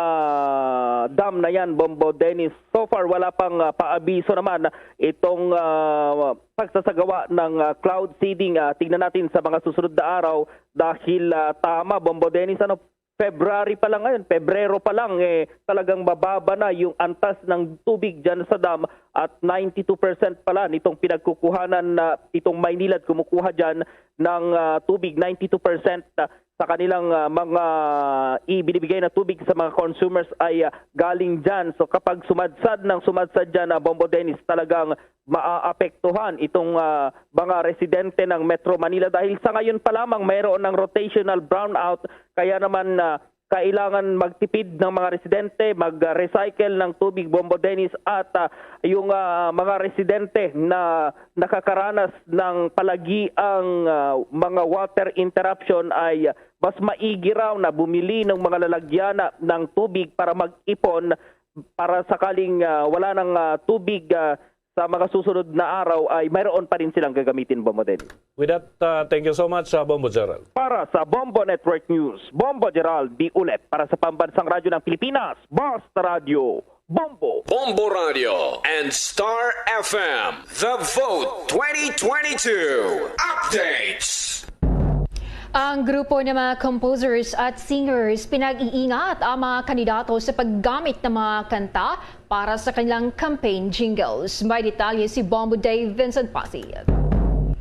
dam na yan, Bombo Dennis. So far, wala pang, ah, paabiso naman itong, ah, pagsasagawa ng, ah, cloud seeding. Ah, tingnan natin sa mga susunod na araw dahil, ah, tama, Bombo Dennis, ano, February pa lang ngayon, Pebrero pa lang, eh, talagang mababa na yung antas ng tubig dyan sa dam at ninety-two percent pala nitong pinagkukuhanan na itong Maynilad kumukuha dyan ng, ah, tubig, ninety-two percent sa kanilang, ah, mga ibinibigay na tubig sa mga consumers ay, ah, galing dyan. So kapag sumadsad ng sumadsad dyan, ah, Bombo Dennis, talagang maaapektuhan itong, ah, mga residente ng Metro Manila dahil sa ngayon pa lamang mayroon ng rotational brownout, kaya naman, ah, kailangan magtipid ng mga residente, mag-recycle ng tubig, Bombo Dennis, at, ah, yung, ah, mga residente na nakakaranas ng palagiang, ah, mga water interruption ay mas maigi raw na bumili ng mga lalagyan ng tubig para mag-ipon para sakaling, ah, wala ng, ah, tubig, ah, sa mga susunod na araw ay mayroon pa rin silang gagamitin, Bombo Dennis. With that, uh, thank you so much, uh, Bombo Gerald. Para sa Bombo Network News, Bombo Gerald Diulet. Para sa Pambansang Radyo ng Pilipinas, Basta Radyo, Bombo. Bombo Radio and Star F M, The Vote twenty twenty-two Updates. Ang grupo ng mga composers at singers pinag-iingat ang mga kandidato sa paggamit ng mga kanta para sa kanilang campaign jingles. May detalye si Bombo Dave Vincent Pasi.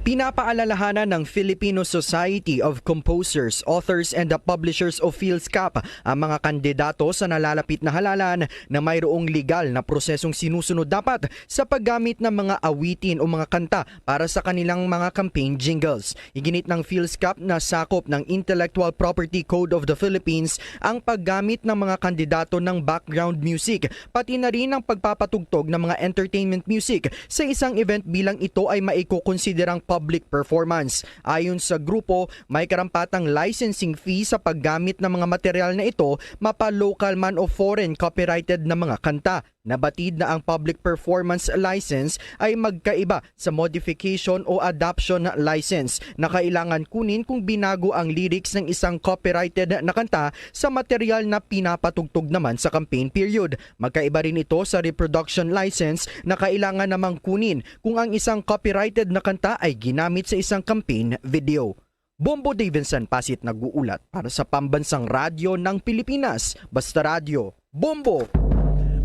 Pinapaalalahanan ng Filipino Society of Composers, Authors, and Publishers o PHILSCAP ang mga kandidato sa nalalapit na halalan na mayroong legal na prosesong sinusunod dapat sa paggamit ng mga awitin o mga kanta para sa kanilang mga campaign jingles. Iginit ng PHILSCAP na sakop ng Intellectual Property Code of the Philippines ang paggamit ng mga kandidato ng background music, pati na rin ang pagpapatugtog ng mga entertainment music sa isang event, bilang ito ay maikukonsiderang public performance. Ayon sa grupo, may karampatang licensing fee sa paggamit ng mga material na ito, mapa-local man o foreign copyrighted na mga kanta. Nabatid na ang public performance license ay magkaiba sa modification o adaption license na kailangan kunin kung binago ang lyrics ng isang copyrighted na kanta sa material na pinapatugtog naman sa campaign period. Magkaiba rin ito sa reproduction license na kailangan namang kunin kung ang isang copyrighted na kanta ay ginamit sa isang campaign video. Bombo Davidson Pasit nag-uulat para sa Pambansang Radyo ng Pilipinas, Basta Radyo, Bombo!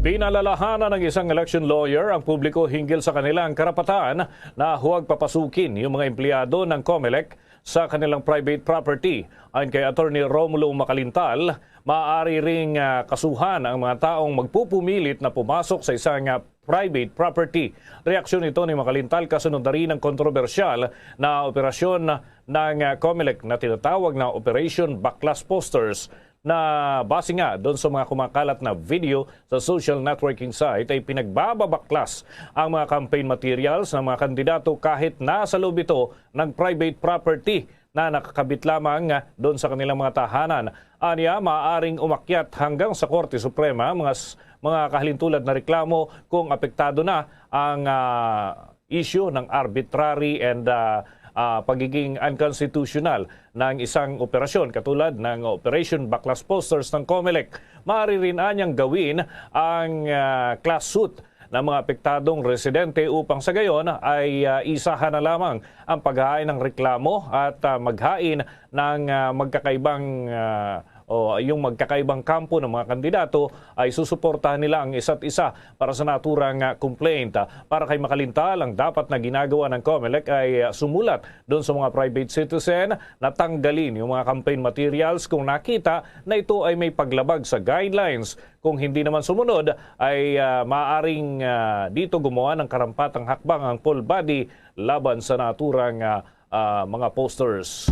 Pinalalahanan ng isang election lawyer ang publiko hinggil sa kanilang karapatan na huwag papasukin yung mga empleyado ng COMELEC sa kanilang private property. Ayon kay Attorney Romulo Macalintal, maaari ring, ah, kasuhan ang mga taong magpupumilit na pumasok sa isang, ah, private property. Reaksyon ito ni Macalintal kasunod na rin ng kontrobersyal na operasyon ng, ah, COMELEC na tinatawag na Operation Baklas Posters, na base nga doon sa mga kumakalat na video sa social networking site ay pinagbababaklas ang mga campaign materials ng mga kandidato kahit nasa loob ito ng private property na nakakabit lamang, ah, doon sa kanilang mga tahanan. Anya, maaaring umakyat hanggang sa Korte Suprema mga s-, mga kahalintulad na reklamo kung apektado na ang, ah, issue ng arbitrary and, ah, ah, pagiging unconstitutional ng isang operasyon katulad ng Operation Baklas Posters ng COMELEC. Maaari rin anyang gawin ang, ah, class suit ng mga apektadong residente upang sa gayon ay, ah, isahan na lamang ang paghain ng reklamo at, ah, maghain ng, ah, magkakaibang, ah, o yung magkakaibang kampo ng mga kandidato ay susuportahan nila ang isa't isa para sa naturang, ah, complaint. Para kay Macalintal, ang dapat na ginagawa ng COMELEC ay, ah, sumulat doon sa mga private citizen na tanggalin yung mga campaign materials kung nakita na ito ay may paglabag sa guidelines. Kung hindi naman sumunod, ay, ah, maaaring, ah, dito gumawa ng karampatang hakbang ang full body laban sa naturang, ah, ah, mga posters.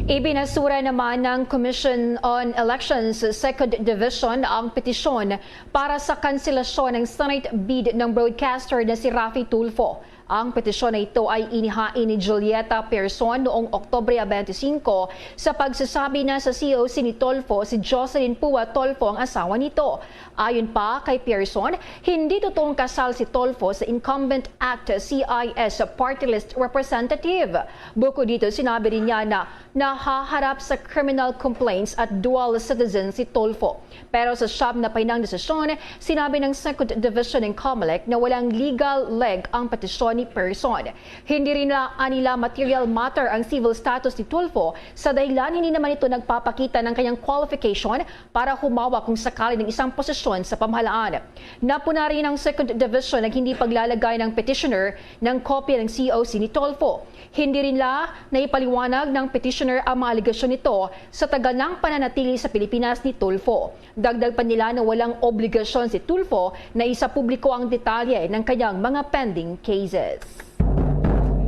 Ibinasura naman ng Commission on Elections Second Division ang petisyon para sa kanselasyon ng Senate bid ng broadcaster na si Raffy Tulfo. Ang petisyon na ito ay inihain ni Julieta Pearson noong Oktubre twenty-five sa pagsasabi na sa C O C ni Tulfo, si Jocelyn Pua Tulfo ang asawa nito. Ayon pa kay Pearson, hindi totoong kasal si Tulfo sa Incumbent Act C I S party list representative. Bukod dito, sinabi rin niya na nahaharap sa criminal complaints at dual citizen si Tulfo. Pero sa siyam na painang desisyon, sinabi ng Second Division ng COMELEC na walang legal leg ang petisyon ni Pearson. Hindi rin nila, anila, material matter ang civil status ni Tulfo sa dahilan hindi naman ito nagpapakita ng kanyang qualification para humawak kung sakali ng isang posisyon sa pamahalaan. Napuna rin ang Second Division ng hindi paglalagay ng petitioner ng kopya ng C O C ni Tulfo. Hindi rin la naipaliwanag ng petitioner ang mga alegasyon nito sa tagal ng pananatili sa Pilipinas ni Tulfo. Dagdag pa nila na walang obligasyon si Tulfo na isapubliko ang detalye ng kanyang mga pending cases.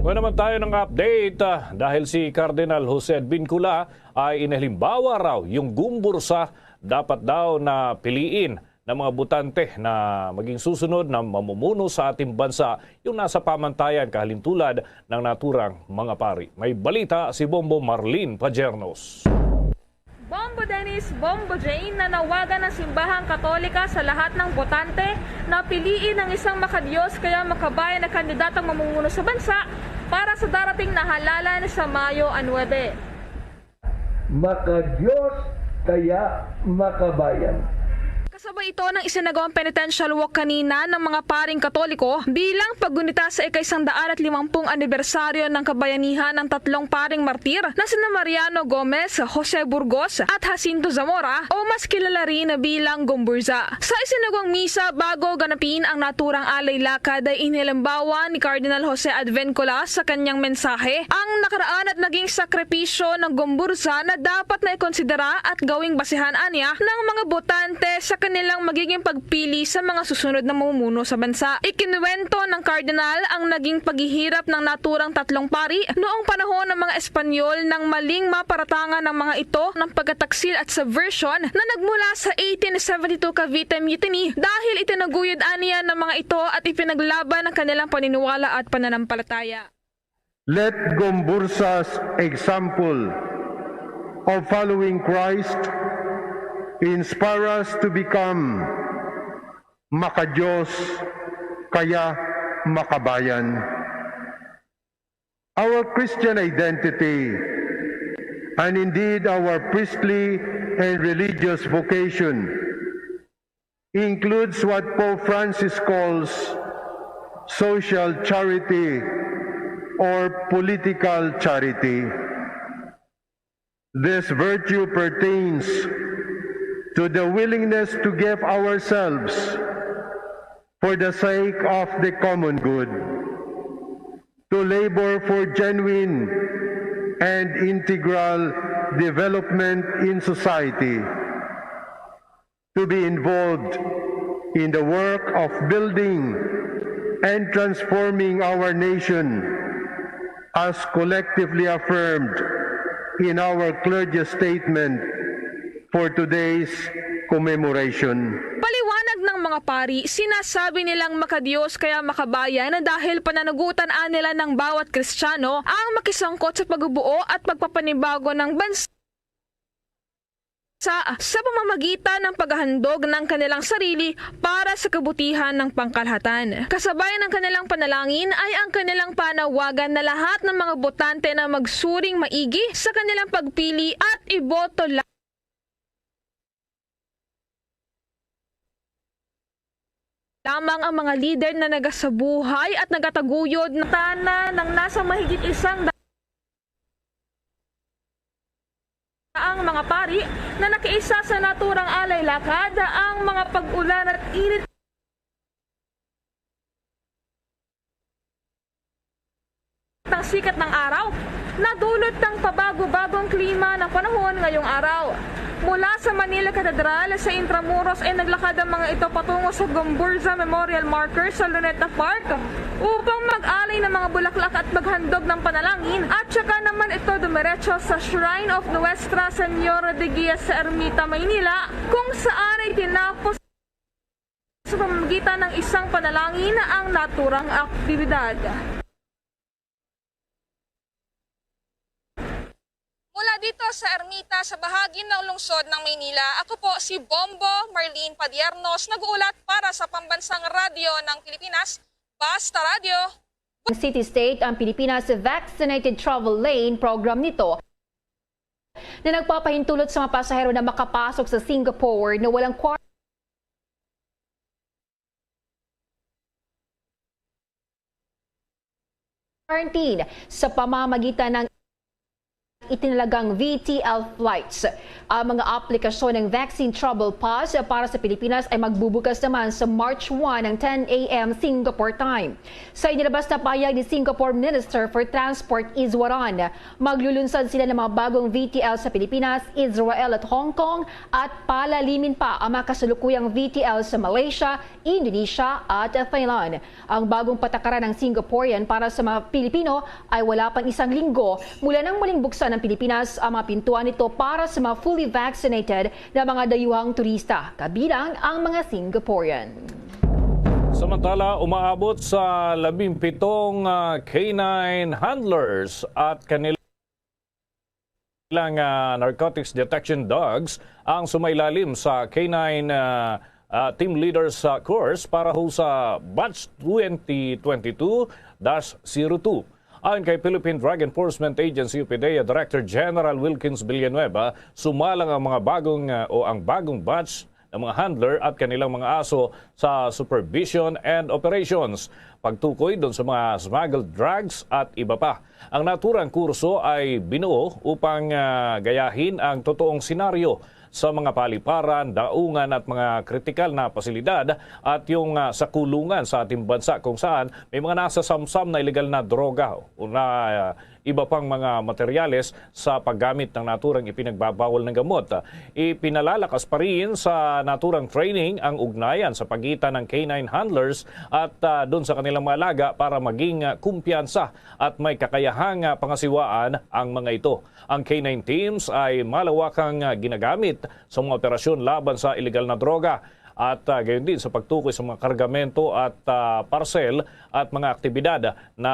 Kuha naman tayo ng update, ah, dahil si Cardinal Jose Advincula ay inihalimbawa raw yung gumbursa dapat daw na piliin ng mga botante na maging susunod na mamumuno sa ating bansa, yung nasa pamantayan kahalintulad ng naturang mga pari. May balita si Bombo Marlene Pajernos. Bombo Dennis, Bombo Jane, nanawagan ang Simbahang Katolika sa lahat ng botante na piliin ang isang makadiyos kaya makabayan na kandidatong mamumuno sa bansa para sa darating na halalan sa Mayo nuebe. Makadiyos kaya makabayan. Sabay ito ng isinagawang penitential walk kanina ng mga paring Katoliko bilang paggunita sa ikaisang daan at limampung anibersaryo ng kabayanihan ng tatlong paring martir na sina Mariano Gomez, Jose Burgos at Jacinto Zamora, o mas kilala rin bilang Gomburza. Sa isinagawang misa bago ganapin ang naturang alay lakad ay inihalimbawa ni Cardinal Jose Advincula sa kanyang mensahe ang nakaraan at naging sakripisyo ng Gomburza na dapat na ikonsidera at gawing basehan aniya ng mga botante sa kanilang magiging pagpili sa mga susunod na mamumuno sa bansa. Ikinuwento ng Cardinal ang naging paghihirap ng naturang tatlong pari noong panahon ng mga Espanyol nang maling maparatangan ng mga ito ng pagkataksil at subversion na nagmula sa eighteen seventy-two Cavite Mutiny dahil itinaguyod aniya ng mga ito at ipinaglaban ang kanilang paniniwala at pananampalataya. Let Gomburza's example of following Christ inspire us to become makadiyos kaya makabayan. Our Christian identity, and indeed our priestly and religious vocation, includes what Pope Francis calls social charity or political charity. This virtue pertains to the willingness to give ourselves for the sake of the common good, to labor for genuine and integral development in society, to be involved in the work of building and transforming our nation as collectively affirmed in our clergy statement for today's commemoration. Paliwanag ng mga pari, sinasabi nilang makadiyos kaya makabayan dahil pananagutan nila ng bawat Kristiyano ang makisangkot sa pagbubuo at pagpapanibago ng bansa sa, sa pamamagitan ng paghahandog ng kanilang sarili para sa kabutihan ng pangkalahatan. Kasabay ng kanilang panalangin ay ang kanilang panawagan na lahat ng mga botante na magsuring maigi sa kanilang pagpili at iboto la- lamang ang mga lider na nagasabuhay at nagataguyod na tana ng nasa mahigit isang da- ang mga pari na nakiisa sa naturang alay lakad, ang mga pag-ulan at init ng sikat ng araw, nadulot ng pabago-bagong klima ng panahon ngayong araw. Mula sa Manila Cathedral sa Intramuros ay naglakad ang mga ito patungo sa Gomburza Memorial Marker sa Luneta Park upang mag-alay ng mga bulaklak at maghandog ng panalangin, at saka naman ito dumiretso sa Shrine of Nuestra Señora de Guia sa Ermita, Maynila, kung saan ay tinapos sa pamamagitan ng isang panalangin ang naturang aktibidad. Mula dito sa Ermita, sa bahagi ng lungsod ng Maynila, ako po si Bombo Marlene Padiernos, nag-uulat para sa Pambansang Radyo ng Pilipinas, Basta Radyo. City State ang Pilipinas Vaccinated Travel Lane program nito na nagpapahintulot sa mga pasahero na makapasok sa Singapore na walang quar- quarantine sa pamamagitan ng itinalagang V T L flights. Ang mga aplikasyon ng Vaccine Travel Pass para sa Pilipinas ay magbubukas naman sa March one ng ten A M Singapore time. Sa inilabas na pahayag ni Singapore Minister for Transport Iswaran, maglulunsad sila ng mga bagong V T L sa Pilipinas, Israel at Hong Kong, at palalimin pa ang mga kasalukuyang V T L sa Malaysia, Indonesia at Thailand. Ang bagong patakaran ng Singaporean para sa mga Pilipino ay wala pang isang linggo mula nang muling buksan ng Pilipinas ang mga pintuan nito para sa mga fully vaccinated na mga dayuhang turista, kabilang ang mga Singaporean. Samantala, umaabot sa labing pitong, ah, canine handlers at kanila ilang, ah, narcotics detection dogs ang sumailalim sa canine, ah, ah, team leaders, ah, course para ho sa batch twenty twenty-two dash zero two. Ayon kay Philippine Drug Enforcement Agency o PDEA Director General Wilkins Villanueva, sumalang ang mga bagong, ah, o ang bagong batch ng mga handler at kanilang mga aso sa supervision and operations, pagtukoy doon sa mga smuggled drugs at iba pa. Ang naturang kurso ay binuo upang, ah, gayahin ang totoong senaryo sa mga paliparan, daungan at mga kritikal na pasilidad at yung, ah, sa kulungan sa ating bansa, kung saan may mga nasasamsam na illegal na droga o na, ah, iba pang mga materyales sa paggamit ng naturang ipinagbabawal ng gamot. Ipinalalakas pa rin sa naturang training ang ugnayan sa pagitan ng canine handlers at, ah, dun sa kanilang mga alaga para maging, ah, kumpiyansa at may kakayahang, ah, pangasiwaan ang mga ito. Ang canine teams ay malawakang, ah, ginagamit sa mga operasyon laban sa iligal na droga at, ah, gayon din sa pagtukoy sa mga kargamento at, ah, parcel at mga aktibidad na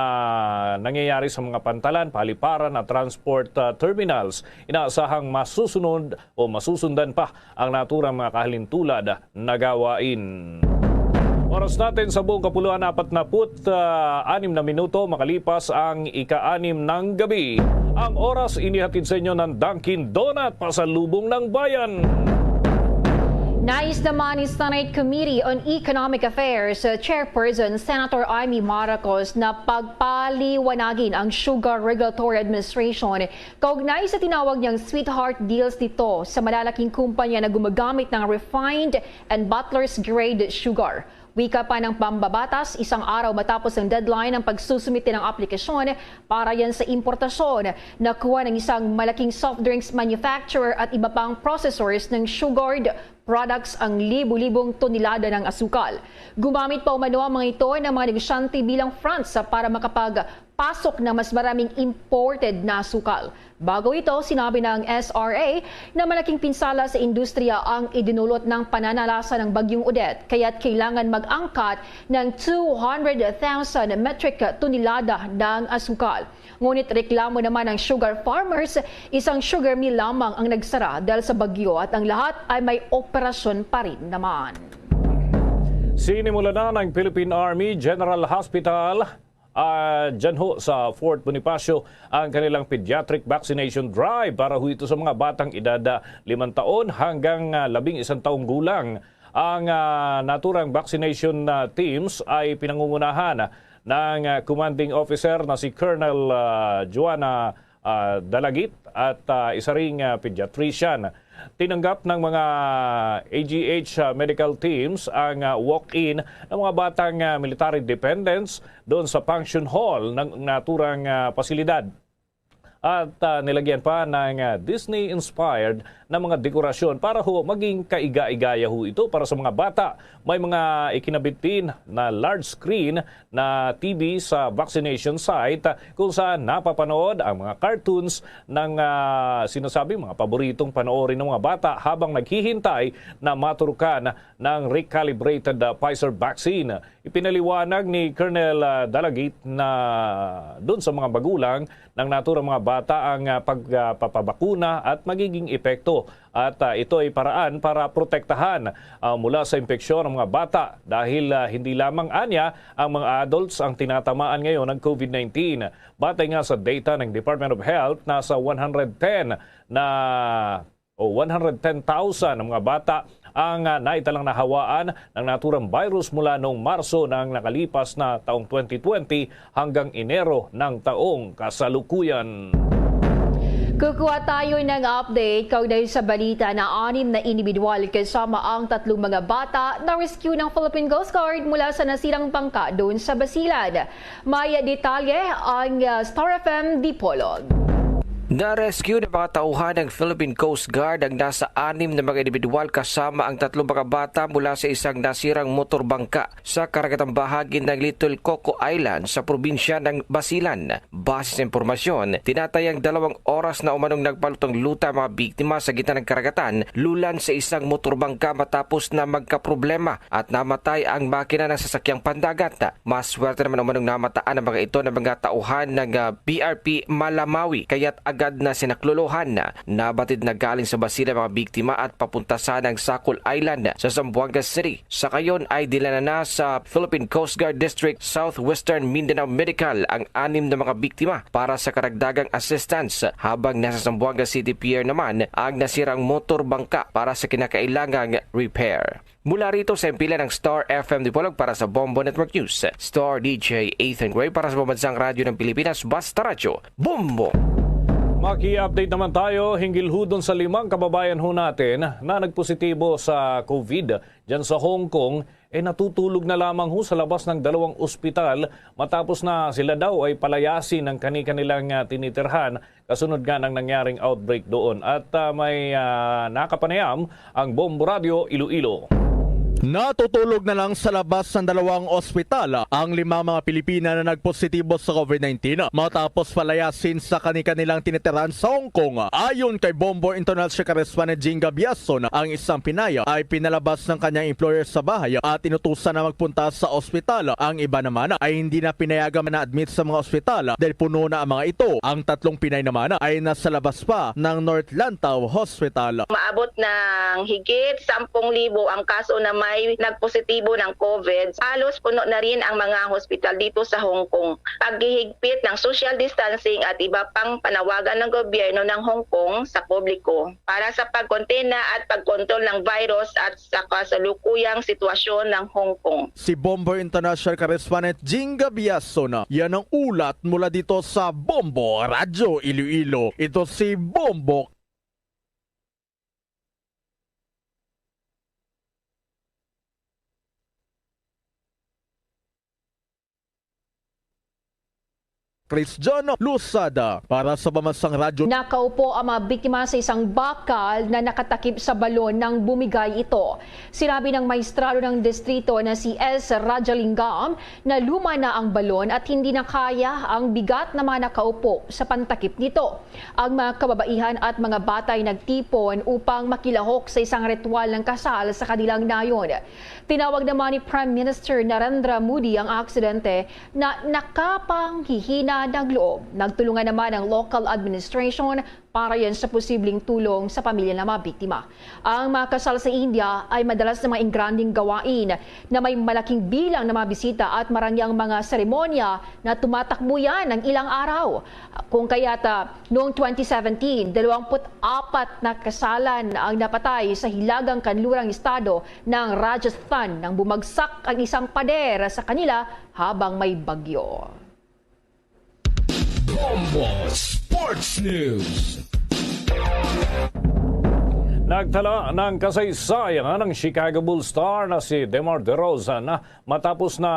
nangyayari sa mga pantalan, paliparan at transport, ah, terminals. Inaasahang masusunod o masusundan pa ang naturang mga kahalintulad na gawain. Oras natin sa buong kapuluan, apat na put, ah, anim na minuto makalipas ang ika-anim ng gabi. Ang oras inihatid sa inyo ng Dunkin' Donut, pasalubong ng bayan. Nais naman ni Senate Committee on Economic Affairs, uh, Chairperson Senator Imee Marcos na pagpaliwanagin ang Sugar Regulatory Administration kaugnay sa tinawag niyang sweetheart deals dito sa malalaking kumpanya na gumagamit ng refined and bottlers grade sugar. Wika pa ng pambabatas, isang araw matapos ang deadline ng pagsusumite ng aplikasyon para yan sa importasyon, nakuha ng isang malaking soft drinks manufacturer at iba pang processors ng sugared products ang libo-libong tonelada ng asukal. Gumamit pa umano ang mga ito ng mga negosyante bilang fronts para makapagpasok ng mas maraming imported na asukal. Bago ito, sinabi ng S R A na malaking pinsala sa industriya ang idinulot ng pananalasa ng Bagyong Odette, kaya't kailangan mag-angkat ng two hundred thousand metric tonelada ng asukal. Ngunit reklamo naman ng sugar farmers, isang sugar mill lamang ang nagsara dahil sa bagyo at ang lahat ay may operasyon pa rin naman. Sinimula na ng Philippine Army General Hospital, ah, dyan ho sa Fort Bonifacio ang kanilang pediatric vaccination drive para ho ito sa mga batang edad, ah, limang taon hanggang, ah, labing isang taong gulang. Ang, ah, naturang vaccination, ah, teams ay pinangungunahan ng, ah, commanding officer na si Colonel, ah, Joanna, ah, Dalagit at, ah, isa ring, ah, pediatrician. Tinanggap ng mga A G H, ah, medical teams ang, ah, walk-in ng mga batang, ah, military dependents doon sa function hall ng naturang, ah, pasilidad. At, ah, nilagyan pa ng, ah, Disney-inspired na mga dekorasyon para ho maging kaiga-igaya ho ito para sa mga bata. May mga ikinabit din na large screen na T V sa vaccination site, ah, kung saan napapanood ang mga cartoons ng, ah, sinasabing mga paboritong panoorin ng mga bata habang naghihintay na maturukan ng recalibrated, ah, Pfizer vaccine. Ipinaliwanag ni Colonel, ah, Dalagit na dun sa mga magulang ng naturang mga bata ang, ah, pagpapabakuna at magiging epekto. At, ah, ito ay paraan para protektahan, ah, mula sa impeksyon ang mga bata dahil, ah, hindi lamang anya ang mga adults ang tinatamaan ngayon ng COVID nineteen. Batay nga sa data ng Department of Health, nasa one hundred ten na o one hundred ten thousand ang mga bata ang, ah, naitalang nahawaan ng naturang virus mula noong Marso ng nakalipas na taong twenty twenty hanggang Enero ng taong kasalukuyan. Kukuha tayo ng update kaugnay sa balita na anim na individual kasama ang tatlong mga bata na rescue ng Philippine Coast Guard mula sa nasirang bangka doon sa Basilan. May detalye ang, ah, Star F M Dipolog. Na-rescue ng mga tauhan ng Philippine Coast Guard ang nasa anim na mga individual kasama ang tatlong mga bata mula sa isang nasirang motor bangka sa karagatang bahagi ng Little Coco Island sa probinsya ng Basilan. Base sa impormasyon, tinatayang dalawang oras na umanong nagpalutang-luta ang mga biktima sa gitna ng karagatan, lulan sa isang motor bangka matapos na magkaproblema at namatay ang makina ng sasakyang pandagat. Maswerte naman umanong namataan ang mga ito ng mga tauhan ng, ah, B R P Malamawi, kaya't Agad na sinaklolohan na nabatid na galing sa Basilan mga biktima at papunta sana ang Sacol Island sa Zamboanga City. Sa kayon ay dinala na sa Philippine Coast Guard District Southwestern Mindanao Medical ang anim na mga biktima para sa karagdagang assistance, habang nasa Zamboanga City Pier naman ang nasirang motor bangka para sa kinakailangang repair. Mula rito sa himpilan ng Star F M Dipolog para sa Bombo Network News, Star D J Ethan Gray para sa Pambansang Radyo ng Pilipinas, Basta Radyo, Bombo! Maki-update naman tayo hinggil ho dun sa limang kababayan ho natin na nagpositibo sa COVID dyan sa Hong Kong, eh natutulog na lamang ho sa labas ng dalawang ospital matapos na sila daw ay palayasin ng kani-kanilang ah, tinitirhan kasunod nga ng nangyaring outbreak doon. At ah, may ah, nakapanayam ang Bombo Radio Iloilo. Natutulog na lang sa labas ng dalawang ospital ang limang mga Pilipina na nagpositibo sa COVID nineteen matapos palayasin sa kani-kanilang tinitiran sa Hong Kong. Ayon kay Bombo International Correspondent Jing Gabiason, ang isang Pinay ay pinalabas ng kanyang employer sa bahay at inutusan na magpunta sa ospital. Ang iba naman ay hindi na pinayagan na-admit sa mga ospital dahil puno na ang mga ito. Ang tatlong Pinay naman ay nasa labas pa ng North Lantaw Hospital. Maabot ng higit sampung libo ang kaso na may nagpositibo ng COVID. Halos puno na rin ang mga hospital dito sa Hong Kong. Paghihigpit ng social distancing at iba pang panawagan ng gobyerno ng Hong Kong sa publiko para sa pagkontena at pagkontrol ng virus at sa kasalukuyang sitwasyon ng Hong Kong. Si Bombo International Correspondent Jing Gabiason. Yan ang ulat mula dito sa Bombo Radyo Iloilo. Ito si Bombo. Christian Losada para sa Pamansang Radyo. Nakaupo ang mga biktima sa isang bakal na nakatakip sa balon nang bumigay ito. Sinabi ng maestrado ng distrito na si S Rajalingam na luma na ang balon at hindi na kaya ang bigat ng mga nakaupo sa pantakip nito. Ang mga kababaihan at mga bata ay nagtipon upang makilahok sa isang ritual ng kasal sa kanilang nayon. Tinawag naman ni Prime Minister Narendra Modi ang aksidente na nakapanghihina ng loob. Nagtulungan naman ang local administration para yan sa posibleng tulong sa pamilya ng mga biktima. Ang mga kasal sa India ay madalas na mga ingranding gawain na may malaking bilang ng mga bisita at marangyang mga seremonya na tumatakbo yan ng ilang araw. Kung kaya't, ah, noong twenty seventeen, dalawampu't apat na kasalan ang napatay sa hilagang kanlurang estado ng Rajasthan nang bumagsak ang isang pader sa kanila habang may bagyo. Bombo Sports News. Nagtala ng kasaysayan ang Chicago Bulls star na si DeMar DeRozan matapos na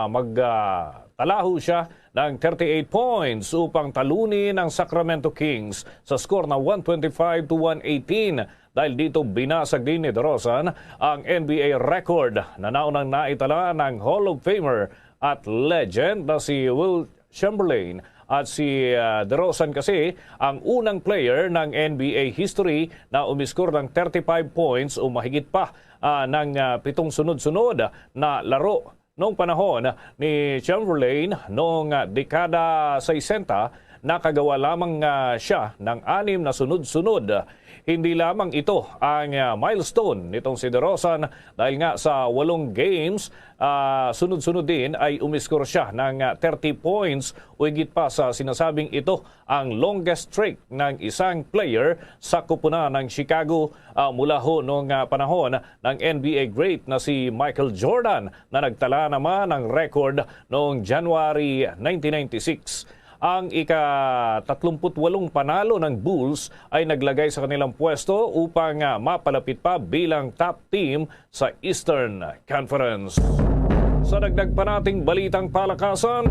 magtalaho siya ng thirty-eight points upang talunin ang Sacramento Kings sa score na one twenty-five to one eighteen. Dahil dito, binasag din ni DeRozan ang N B A record na naunang naitala ng Hall of Famer at legend na si Wilt Chamberlain. At si ah, DeRozan kasi ang unang player ng N B A history na umiskor ng thirty-five points o mahigit pa ah, ng ah, pitong sunod-sunod na laro. Noong panahon ni Chamberlain, noong ah, dekada sesenta, nakagawa lamang ah, siya ng anim na sunod-sunod. Hindi lamang ito ang ah, milestone nitong si DeRozan, dahil nga sa walong games, ah, sunod-sunod din ay umiskor siya ng ah, thirty points o higit pa. Sa sinasabing ito ang longest streak ng isang player sa koponan ng Chicago, ah, mula ho noong ah, panahon ng N B A great na si Michael Jordan, na nagtala naman ng record noong January nineteen ninety-six. Ang ika-tatlumpu't-walong panalo ng Bulls ay naglagay sa kanilang pwesto upang ah, mapalapit pa bilang top team sa Eastern Conference. Sa dagdag pa nating balitang palakasan,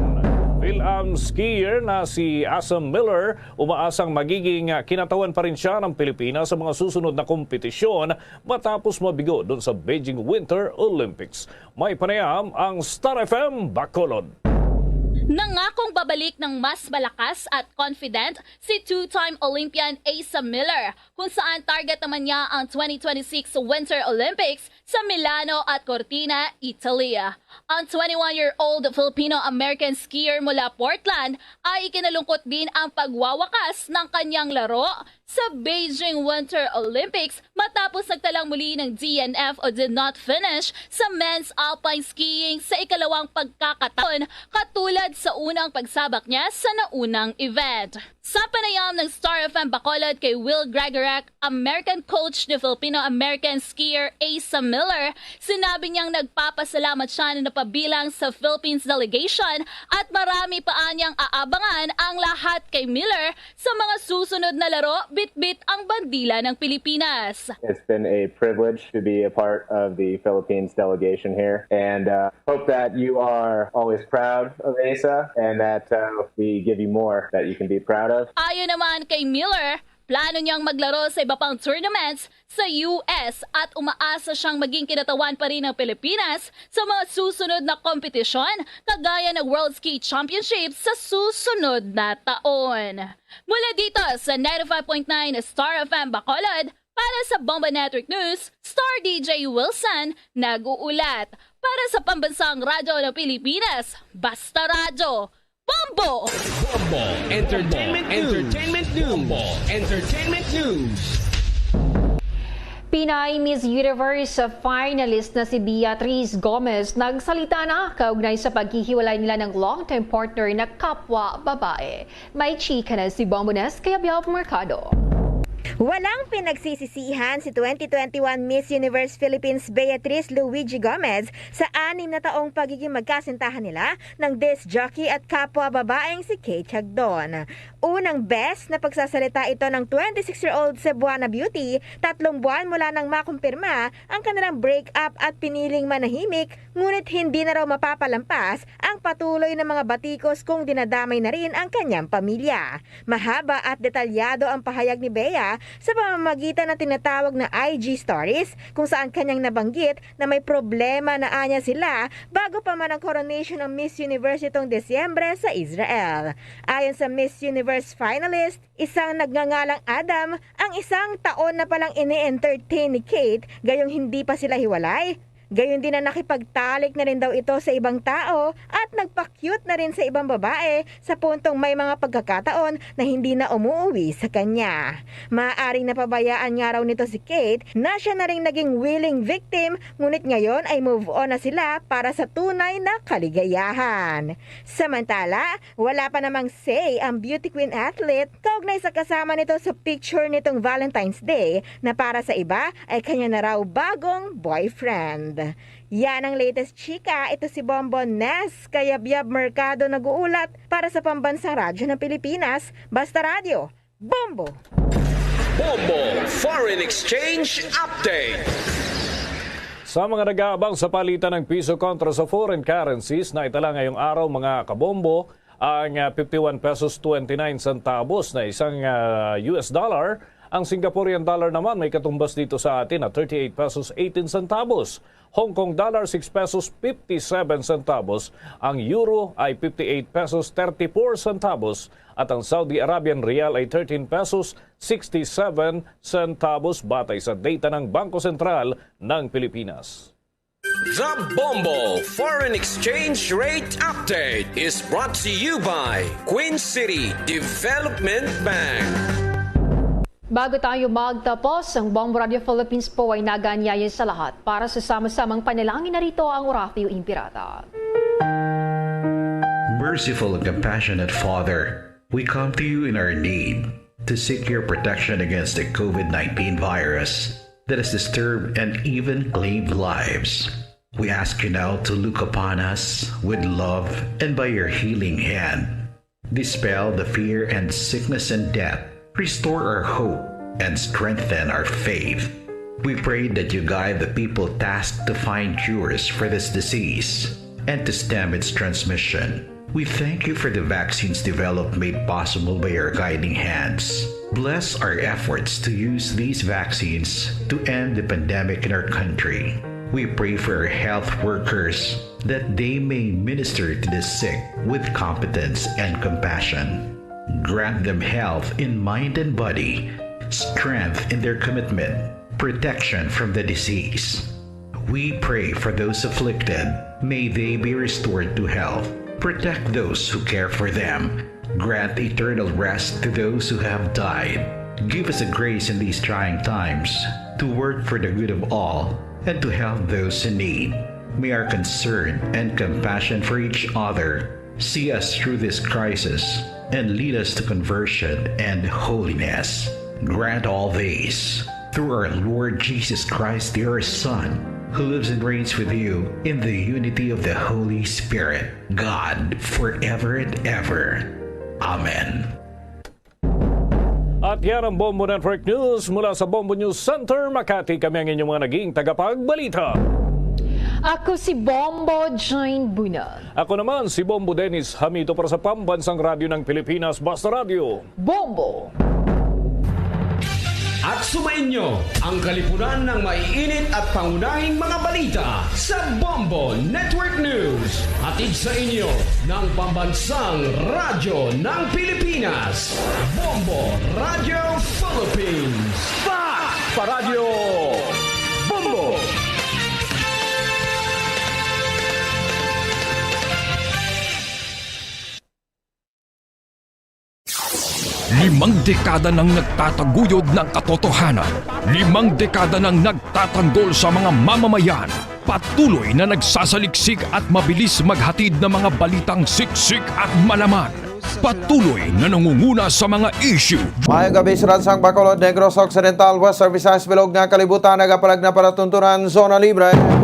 Fil-Am skier na si Asa Miller umaasang magiging kinatawan pa rin siya ng Pilipinas sa mga susunod na kompetisyon matapos mabigo dun sa Beijing Winter Olympics. May panayam ang Star F M Bacolod. Nangakong babalik ng mas malakas at confident si two-time Olympian Asa Miller, kung saan target naman niya ang twenty twenty-six Winter Olympics sa Milano at Cortina, Italy. Ang twenty-one-year-old Filipino-American skier mula Portland ay ikinalungkot din ang pagwawakas ng kanyang laro sa Beijing Winter Olympics matapos nagtalang muli ng D N F o did not finish sa men's alpine skiing sa ikalawang pagkakataon, katulad sa unang pagsabak niya sa naunang event. Sa panayam ng Star F M Bacolod kay Will Gregorek, American coach ni Filipino-American skier Asa Miller, sinabi niyang nagpapasalamat siya na napabilang sa Philippines delegation at marami pa anyang aabangan ang lahat kay Miller sa mga susunod na laro bitbit ang bandila ng Pilipinas. It's been a privilege to be a part of the Philippines delegation here, and uh, hope that you are always proud of Asa and that uh, we give you more that you can be proud of. Ayon naman kay Miller, plano niyang maglaro sa iba pang tournaments sa U S at umaasa siyang maging kinatawan pa rin ng Pilipinas sa mga susunod na kompetisyon, kagaya ng World Ski Championship sa susunod na taon. Mula dito sa ninety-five point nine Star F M Bacolod, para sa Bombo Network News, Star D J Wilson nag-uulat. Para sa Pambansang Radyo ng Pilipinas, Basta Radyo, Bombo! Bombo Entertainment News. Entertainment News. Bombo Entertainment News. Pinay Miss Universe finalist na si Beatrice Gomez nagsalita na kaugnay sa paghihiwalay nila ng long-term partner na kapwa babae. May chika na si Bombo Nes kay Abiav Mercado. Walang pinagsisisihan si twenty twenty-one Miss Universe Philippines Beatrice Luigi Gomez sa anim na taong pagiging magkasintahan nila ng disc jockey at kapwa babaeng si Kate Hagdon. Unang best na pagsasalita ito ng twenty-six-year-old Cebuana beauty, tatlong buwan mula nang makumpirma ang kanilang break-up at piniling manahimik, ngunit hindi na raw mapapalampas ang patuloy na mga batikos kung dinadamay na rin ang kanyang pamilya. Mahaba at detalyado ang pahayag ni Bea sa pamamagitan ng tinatawag na I G stories, kung saan kanyang nabanggit na may problema na anya sila bago pa man ang coronation ng Miss Universe nitong Disyembre sa Israel. Ayon sa Miss Universe finalist, isang nagngangalang Adam ang isang taon na palang ini-entertain ni Kate, gayong hindi pa sila hiwalay. Gayon din na nakipagtalik na rin daw ito sa ibang tao at nagpa-cute na rin sa ibang babae, sa puntong may mga pagkakataon na hindi na umuuwi sa kanya. Maaaring napabayaan nga raw nito si Kate na siya na ring naging willing victim, ngunit ngayon ay move on na sila para sa tunay na kaligayahan. Samantala, wala pa namang say ang beauty queen athlete kaugnay sa kasama nito sa picture nitong Valentine's Day, na para sa iba ay kanya na raw bagong boyfriend. Yan ang latest chika. Ito si Bombo Nes, Kayabyab Mercado nag-uulat para sa Pambansang Radyo ng Pilipinas, Basta Radyo, Bombo! Bombo Foreign Exchange Update. Sa mga nag-aabang sa palitan ng piso kontra sa foreign currencies, naitala ngayong araw, mga kabombo, ang ah, fifty-one pesos twenty-nine centavos na isang ah, U S dollar. Ang Singaporean dollar naman may katumbas dito sa atin na thirty-eight pesos eighteen centavos. Hong Kong dollar, six pesos fifty-seven centavos. Ang euro ay fifty-eight pesos thirty-four centavos. At ang Saudi Arabian rial ay thirteen pesos sixty-seven centavos, batay sa data ng Bangko Sentral ng Pilipinas. The Bombo Foreign Exchange Rate Update is brought to you by Queen City Development Bank. Bago tayo magtapos, ang Bombo Radio Philippines po ay nag-aanyayahan sa lahat para sa sama-samang panalangin. Narito ang Oratio Imperata. Merciful and compassionate Father, we come to you in our need to seek your protection against the COVID nineteen virus that has disturbed and even claimed lives. We ask you now to look upon us with love and by your healing hand, dispel the fear and sickness and death, restore our hope, and strengthen our faith. We pray that you guide the people tasked to find cures for this disease and to stem its transmission. We thank you for the vaccines developed made possible by your guiding hands. Bless our efforts to use these vaccines to end the pandemic in our country. We pray for our health workers that they may minister to the sick with competence and compassion. Grant them health in mind and body, strength in their commitment, protection from the disease. We pray for those afflicted. May they be restored to health. Protect those who care for them. Grant eternal rest to those who have died. Give us the grace in these trying times to work for the good of all and to help those in need. May our concern and compassion for each other see us through this crisis and lead us to conversion and holiness. Grant all this through our Lord Jesus Christ, your Son, who lives and reigns with you in the unity of the Holy Spirit, God, forever and ever. Amen. At yan ang Bombo Network News mula sa Bombo News Center, Makati. Kami ang inyong mga naging tagapagbalita. Ako si Bombo Jane Bunag. Ako naman si Bombo Dennis Hamito para sa Pambansang Radyo ng Pilipinas, Basta Radyo. Bombo! At sumainyo ang kalipunan ng maiinit at pangunahing mga balita sa Bombo Network News. Hatid sa inyo ng Pambansang Radyo ng Pilipinas, Bombo Radio Philippines. Pak! Paradyo Bombo! Limang dekada nang nagtataguyod ng katotohanan. Limang dekada nang nagtatanggol sa mga mamamayan. Patuloy na nagsasaliksik at mabilis maghatid ng mga balitang siksik at malaman. Patuloy na nangunguna sa mga issue. Maayong gabi sa Ransang Bacolod, Negros Occidental, Western Visayas, bilog nga kalibutan, nagapalag na para tuntunan, Zona Libre.